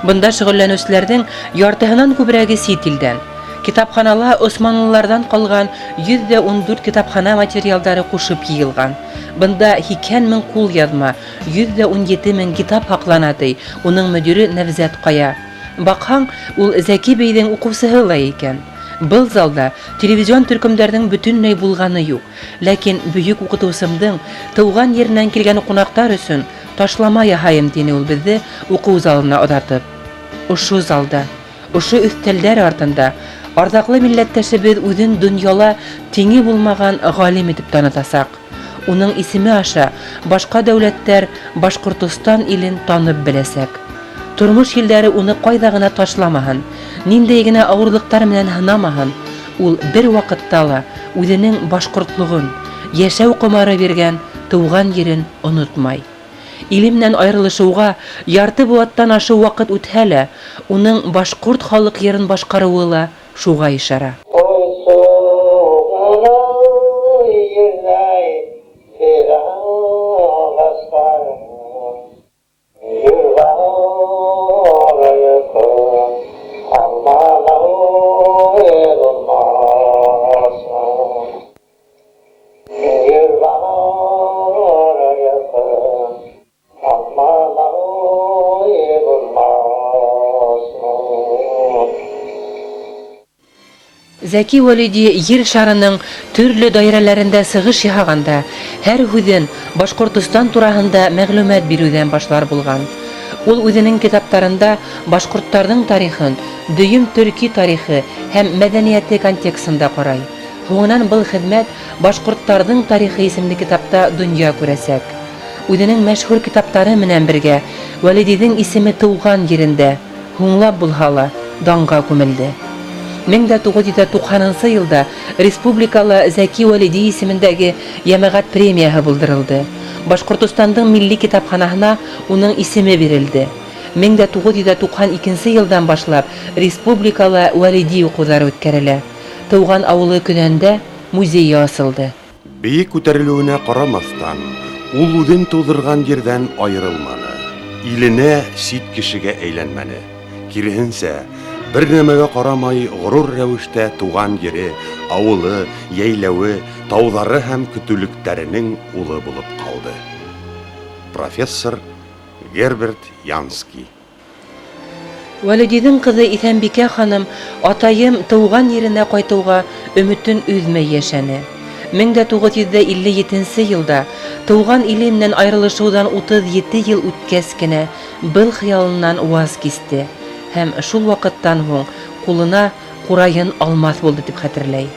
Бында шөғөлләнеүселәрҙең яртыһынан күберәге сит илдән. Китапханала Османлыларҙан ҡалған 114 китапхана материалдары ҡушып йыйылған. Бында 80 мең ҡул яҙма, 117 мең китап һаҡлана, ти уның мөдире Нәвзәт Ҡая. Баҡһаң, ул Зәки бейҙең уҡыусыһы ла икән. Был залда телевизион төркөмдәрҙең бөтөнләй булғаны юҡ. Ләкин бөйөк уҡытыусымдың тыуған еренән килгән ҡунаҡтар өсөн ташлама яһайым, тине ул беҙҙе уҡыу залына оҙатып. Ошо залда, ошо өҫтәлдәр артында арҙаҡлы милләттәшебеҙ үҙен донъяла тиңе булмаған ғалим итеп танытасаҡ. Уның исеме аша башҡа дәүләттәр Башҡортостан илен танып беләсәк. Тормош елдәре уны ҡайҙа ғына ташламаһын, ниндәй генә ауырлыҡтар менән һынамаһын, ул бер ваҡытта ла үҙенең башҡортлоғон, йәшәү ҡомары биргән тыуған ерен онотмай. Иле менән айырылышыуға ярты быуаттан ашыу ваҡыт үтһә лә, уның башҡорт халыҡ йырын башҡарыуы ла шуға ишара. Зәки Вәлиди ер шарының төрлө даирәләрендә сығыш яһағанда һәр һүҙен Башҡортостан тураһында мәғлүмәт биреүҙән башлар булған. Ул үҙенең китаптарында башҡорттарҙың тарихын дөйөм төрки тарихы һәм мәҙәниәте контекстында ҡарай. Һуңынан был хеҙмәт Башҡорттарҙың тарихы исемле китапта донъя күрәсәк. Үҙенең мәшһүр китаптары менән бергә Вәлидиҙең исеме тыуған ерендә һуңлап булһа ла данға күмелде. 1990 йылда республикала Зәки Вәлиди исемендәге йәмәғәт премияһы булдырылды. Башҡортостандың милли китапханаһына уның исеме бирелде. 1992 йылдан башлап республикала Вәлиди уҡыуҙары үткәрелә. Тыуған ауылы Көнәндә музейы асылды. Бейек күтәрелеүенә ҡарамаҫтан, ул үҙен тыуҙырған ерҙән айырылманы. Иленә сит кешегә әйләнмәне. Киреһенсә, бер нәмәгә ҡарамай ғорур рәүештә тыуған ере, ауылы, йәйләүе, тауҙары һәм көтөүлектәренең улы булып ҡалды. Профессор Герберт Янский. Вәлидиҙең ҡыҙы Иҫәнбикә ханым атайым тыуған еренә ҡайтыуға өмөтөн өҙмәй йәшәне. 1957 нсе йылда тыуған иле менән айырылышыуҙан 37 йыл үткәс кенә был хыялынан ваз кисте һәм шул ваҡыттан һуң ҡулына ҡурайын алмаҫ булды тип хәтерләй.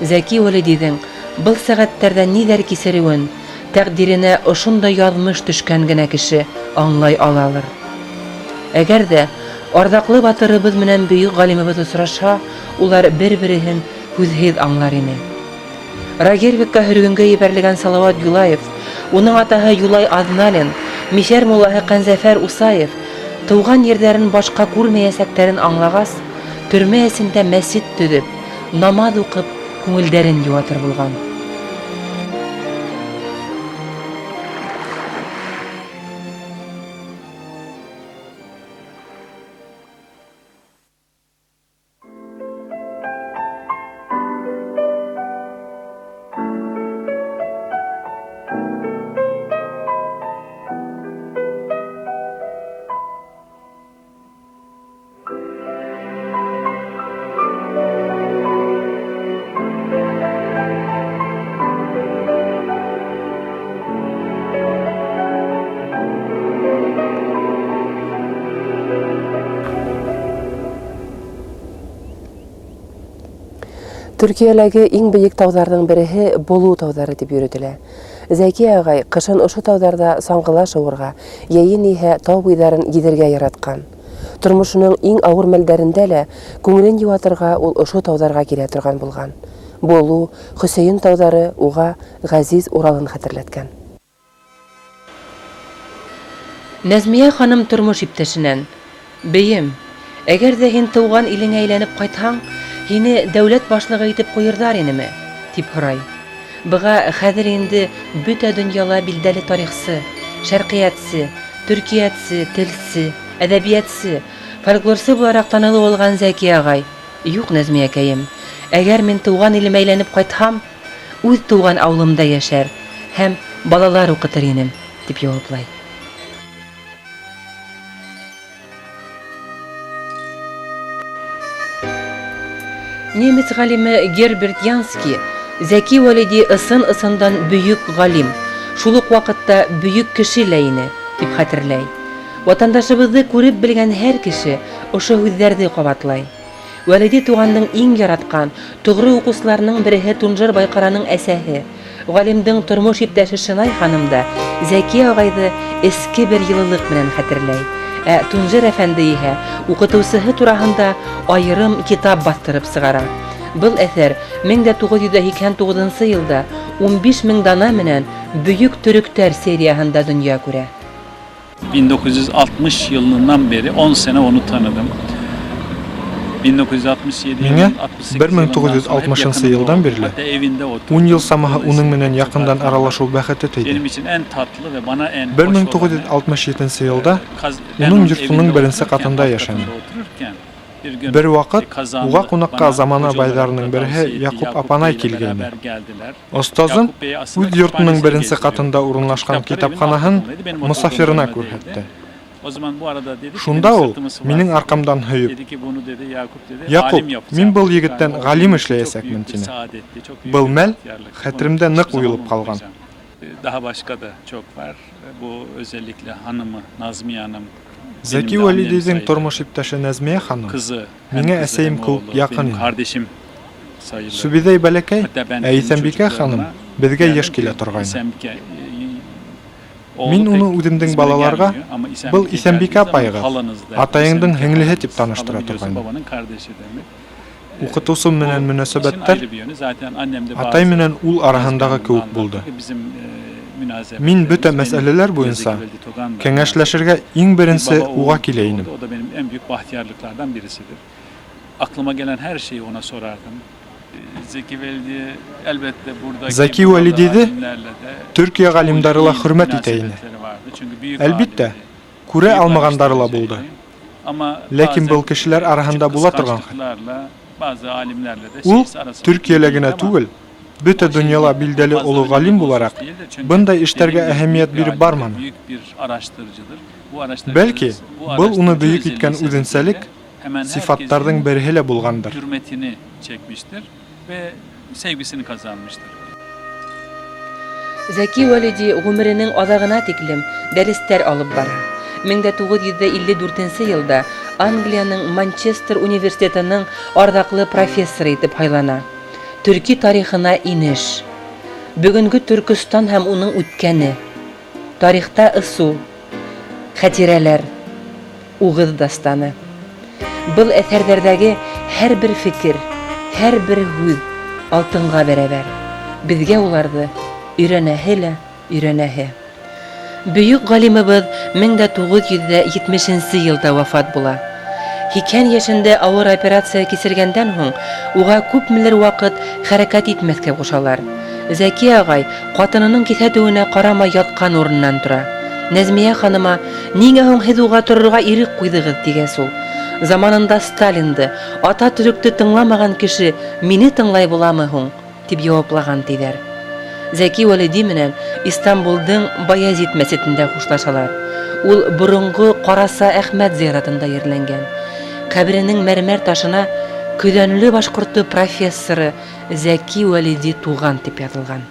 Зәки Вәлидиҙең был сәғәттәрҙә ниҙәр кисереүен тәҡдиренә ошондай яҙмыш төшкән генә кеше аңлай алалыр. Әгәр ҙә арҙаҡлы батырыбыҙ менән бөйөк ғалимыбыҙ осрашһа, улар бер-береһен һүҙһеҙ аңлар ине. Рагервикка һөргөнгә ебәрелгән Салауат Юлаев, уның атаһы Юлай Аҙналин, мишәр муллаһы Ҡәнзәфәр Усаев тыуған ерҙәрен башҡа күрмәйәсәктәрен аңлағас, төрмә эсендә мәсет төҙөп, намаҙ уҡып, күңелдәрен йыуатыр булған. Төркиәләге иң бейек тауҙарҙың береһе Болу тауҙары тип йөрөтөлә. Зәки ағай ҡышын ошо тауҙарҙа саңғыла шыуырға, йәйен иһә тау буйҙарын гиҙергә яратҡан. Тормошоноң иң ауыр мәлдәрендә лә күңелен йыуатырға ул ошо тауҙарға килә торған булған. Болу, Хөсәйен тауҙары уға ғәзиз Уралын хәтерләткән. Нәзмиә ханым тормош иптәшенән: "Бейем, әгәр ҙә һин тыуған илеңә әйләнеп ҡайтһаң, һине дәүләт башлығы итеп ҡуйырҙар инеме?" – тип һорай. Быға хәҙер инде бөтә донъяла билдәле тарихсы, шәрҡиәтсе, төркиәтсе, телсе, әҙәбиәтсе, фольклорсы булараҡ танылыу алған Зәки ағай: "Юҡ, Нәзмиәкәйем, әгәр мин тыуған илемә әйләнеп ҡайтһам, үҙ тыуған ауылымда йәшәр һәм балалар уҡытыр инем", тип яуаплай. Немец ғалимы Герберт Янски Зәки Вәлиди ысын-ысындан бөйөк ғалим, шул уҡ ваҡытта бөйөк кеше лә ине, тип хәтерләй. Ватандашыбыҙҙы күреп белгән һәр кеше ошо һүҙҙәрҙе ҡабатлай. Вәлиди туғандың иң яратҡан, тоғро уҡыусыларының береһе Тунжыр Байҡараның әсәһе, ғалимдың тормош иптәше Шынай ханым да Зәки ағайҙы эске бер йылылыҡ менән хәтерләй. Ә Тунжыр әфәнде иһә уҡытыусыһы тураһында айырым китап баҫтырып сығара. Был әҫәр 1989 йылда 15 мең дана менән Бөйөк төрөктәр серияһында донъя күрә. 1960 yılından beri 10 sene onu tanıdım. 1967 Миңә yılından 68 yılından sonra hep 1960 yakınında йылдан oldum. бирле Hatta evinde oturdum. 10 йыл самаһы уның Dolayısıyla менән яҡындан zaten аралашыу бәхете тейҙе. Benim için en tatlı ve bana en hoş olanı 1967 йылда kaz- ben уның onun йортоноң evinde беренсе otururken, ҡатында alt йәшәнем. katında otururken bir gün Бер ваҡыт Kazanlı уға ҡунаҡҡа bana замана hoca olarak байҙарының da береһе tavsiye etti. Яҡуп Yakup Апанай Bey ile килгәйне. beraber geldiler. Остазым Yakup Bey aslında үҙ йортоноң kütüphanesini беренсе gezdiriyordu. ҡатында урынлашҡан Kitapları evin alt китапханаһын katındaydı, benim oturduğum мосафирына bölmedeydi. күрһәтте. O zaman bu arada dedi ki, Шунда benim ул sırtımı sıvazladı. минең арҡамдан һөйөп: Dedi ki bunu dedi Yakup dedi "Яҡуп, alim yapacağım. мин был dedi. егеттән Yani o ғалим çok эшләйәсәкмен", büyük bir тине. saadetti, çok büyük Был bir мәл bahtiyarlıktı. Bunu хәтеремдә ныҡ hiçbir zaman уйылып ҡалған. unutmayacağım. Daha başka da çok var. Bu özellikle hanımı Nazmiye Hanım Зәки benim de annem Вәлидиҙең sayılır. тормош иптәше Нәзмиә ханым Kızı, hem миңә kızı әсәйем hem кеүек oğlu, яҡын benim ине. kardeşim sayılır. Сүбиҙәй бәләкәй, Hatta ben ә kendi Иҫәнбикә ханым çocuklarıma беҙгә derdim йыш ki, килә торғайны. İsenbike, oğlu Мин pek уны үҙемдең İzmir'e балаларға gelmiyor ama İsenbike был geldiği Иҫәнбикә zaman апайығыҙ, halanız derdim. атайыңдың İsenbike һеңлеһе halanız. тип таныштыра Hala biliyorsun торғайным. babanın kardeşi demek. Уҡытыусым менән O işin мөнәсәбәттәр ayrı bir yönü. Zaten annem de атай bazı менән ул араһындағы Nazmiye кеүек Hanım'la булды. anlattı. Bizim Мин бөтә münasebetlerimiz, benim мәсьәләләр буйынса Zeki Velidi Togan'la кәңәшләшергә иң bir беренсе baba oğul уға килә инем. oldu. O da benim en büyük bahtiyarlıklardan birisidir. Aklıma gelen her şeyi ona sorardım. Zeki Velidi elbette buradaki Зәки burada Вәлидиҙе alimlerle de Төркиә çok ғалимдары ла iyi хөрмәт итә ине. münasebetleri vardı. Çünkü büyük Әлбиттә, alimdi. күрә Büyük алмағандары ла araştırıcıydı. булды. Ama Ләкин bazen был кешеләр араһында küçük була торған хәл. kıskançlıklarla, bazı alimlerle de Ул şeysi arası Төркиәлә iyi генә ama түгел, Бөтә донъяла билдәле оло ғалим булараҡ, бындай эштәргә әһәмиәт биреп барманы. Бәлки, был уны бөйөк иткән үҙенсәлек, сифаттарҙың береһе лә булғандыр. Зәки Вәлиди ғүмеренең аҙағына тиклем дәрестәр алып бара. 1954 нче елда Англиянең Манчестер университетының арҙаҡлы профессоры итеп һайлана. Төрки тарихына инеш. Бөгөнгө Төркөстан һәм уның үткәне. Тарихта ысул. Хәтирәләр. Угыз дастаны. Был әҫәрҙәрҙәге һәрбер фекер, һәрбер һүҙ алтынға бәрәбәр. Беҙгә уларҙы өйрәнәһе лә өйрәнәһе. Бөйөк галимыбыҙ 1970 нче елда вафат була. 80 йәшендә ауыр операция кисергәндән һуң, уға күпмелер ваҡыт хәрәкәт итмәҫкә ҡушалар. Зәки ағай ҡатынының киҫәтеүенә ҡарамай ятҡан урынынан тора. Нәзмиә ханыма, Ниңә һуң һеҙ уға торорға ирек ҡуйҙығыҙ, тигәс ул, Заманында Сталинды, Ататөрөктө тыңламаған кеше мине тыңлай буламы һуң? Дип яуаплаған, тиҙәр. Зәки Вәлиди менән Истанбулдың Баязит мәсетендә хушлашалар. Ул борынгы Караса Әхмәт зыяратында ерләнгән. Каберенең мәрмәр ташына Көҙәнле башҡорто профессоры Зәки Вәлиди туған дип яҙылған.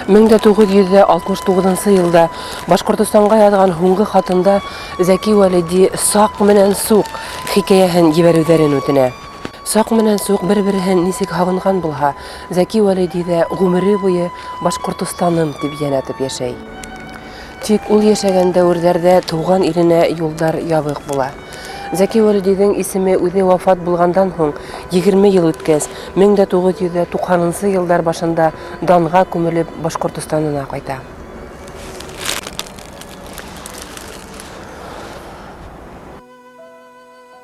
1969 нчы елда Башкортостанга яҙған һуңғы хатында Зәки Вәлиди Саҡ менән Суҡ хикәйәһен ебәреүҙәрен үтенә. Саҡ менән Суҡ бер-береһен нисек һағынған булһа, Зәки Вәлиди ҙә ғүмере буйы Башҡортостаным тип йәнәтеп йәшәй. Тик ул йәшәгән дәүерҙәрҙә тыуған иленә юлдар ябыҡ була. Зәки Вәлидиҙең исеме үҙе вафат булғандан һуң 20 йыл үткәс, 1990 нсы йылдар башында данға күмелеп Башҡортостанына ҡайта.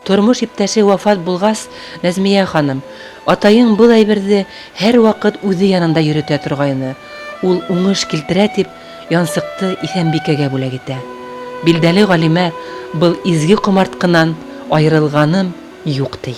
Тормош иптәше вафат булғас, Нәзмиә ханым, Атайың был әйберҙе һәр ваҡыт үҙе янында йөрөтә торғайны, ул уңыш килтерә, тип, янсыҡты Иҫәнбикәгә бүләк итә. Билдәле галимә, Был изге ҡомартҡынан айырылғаным юҡ, ти.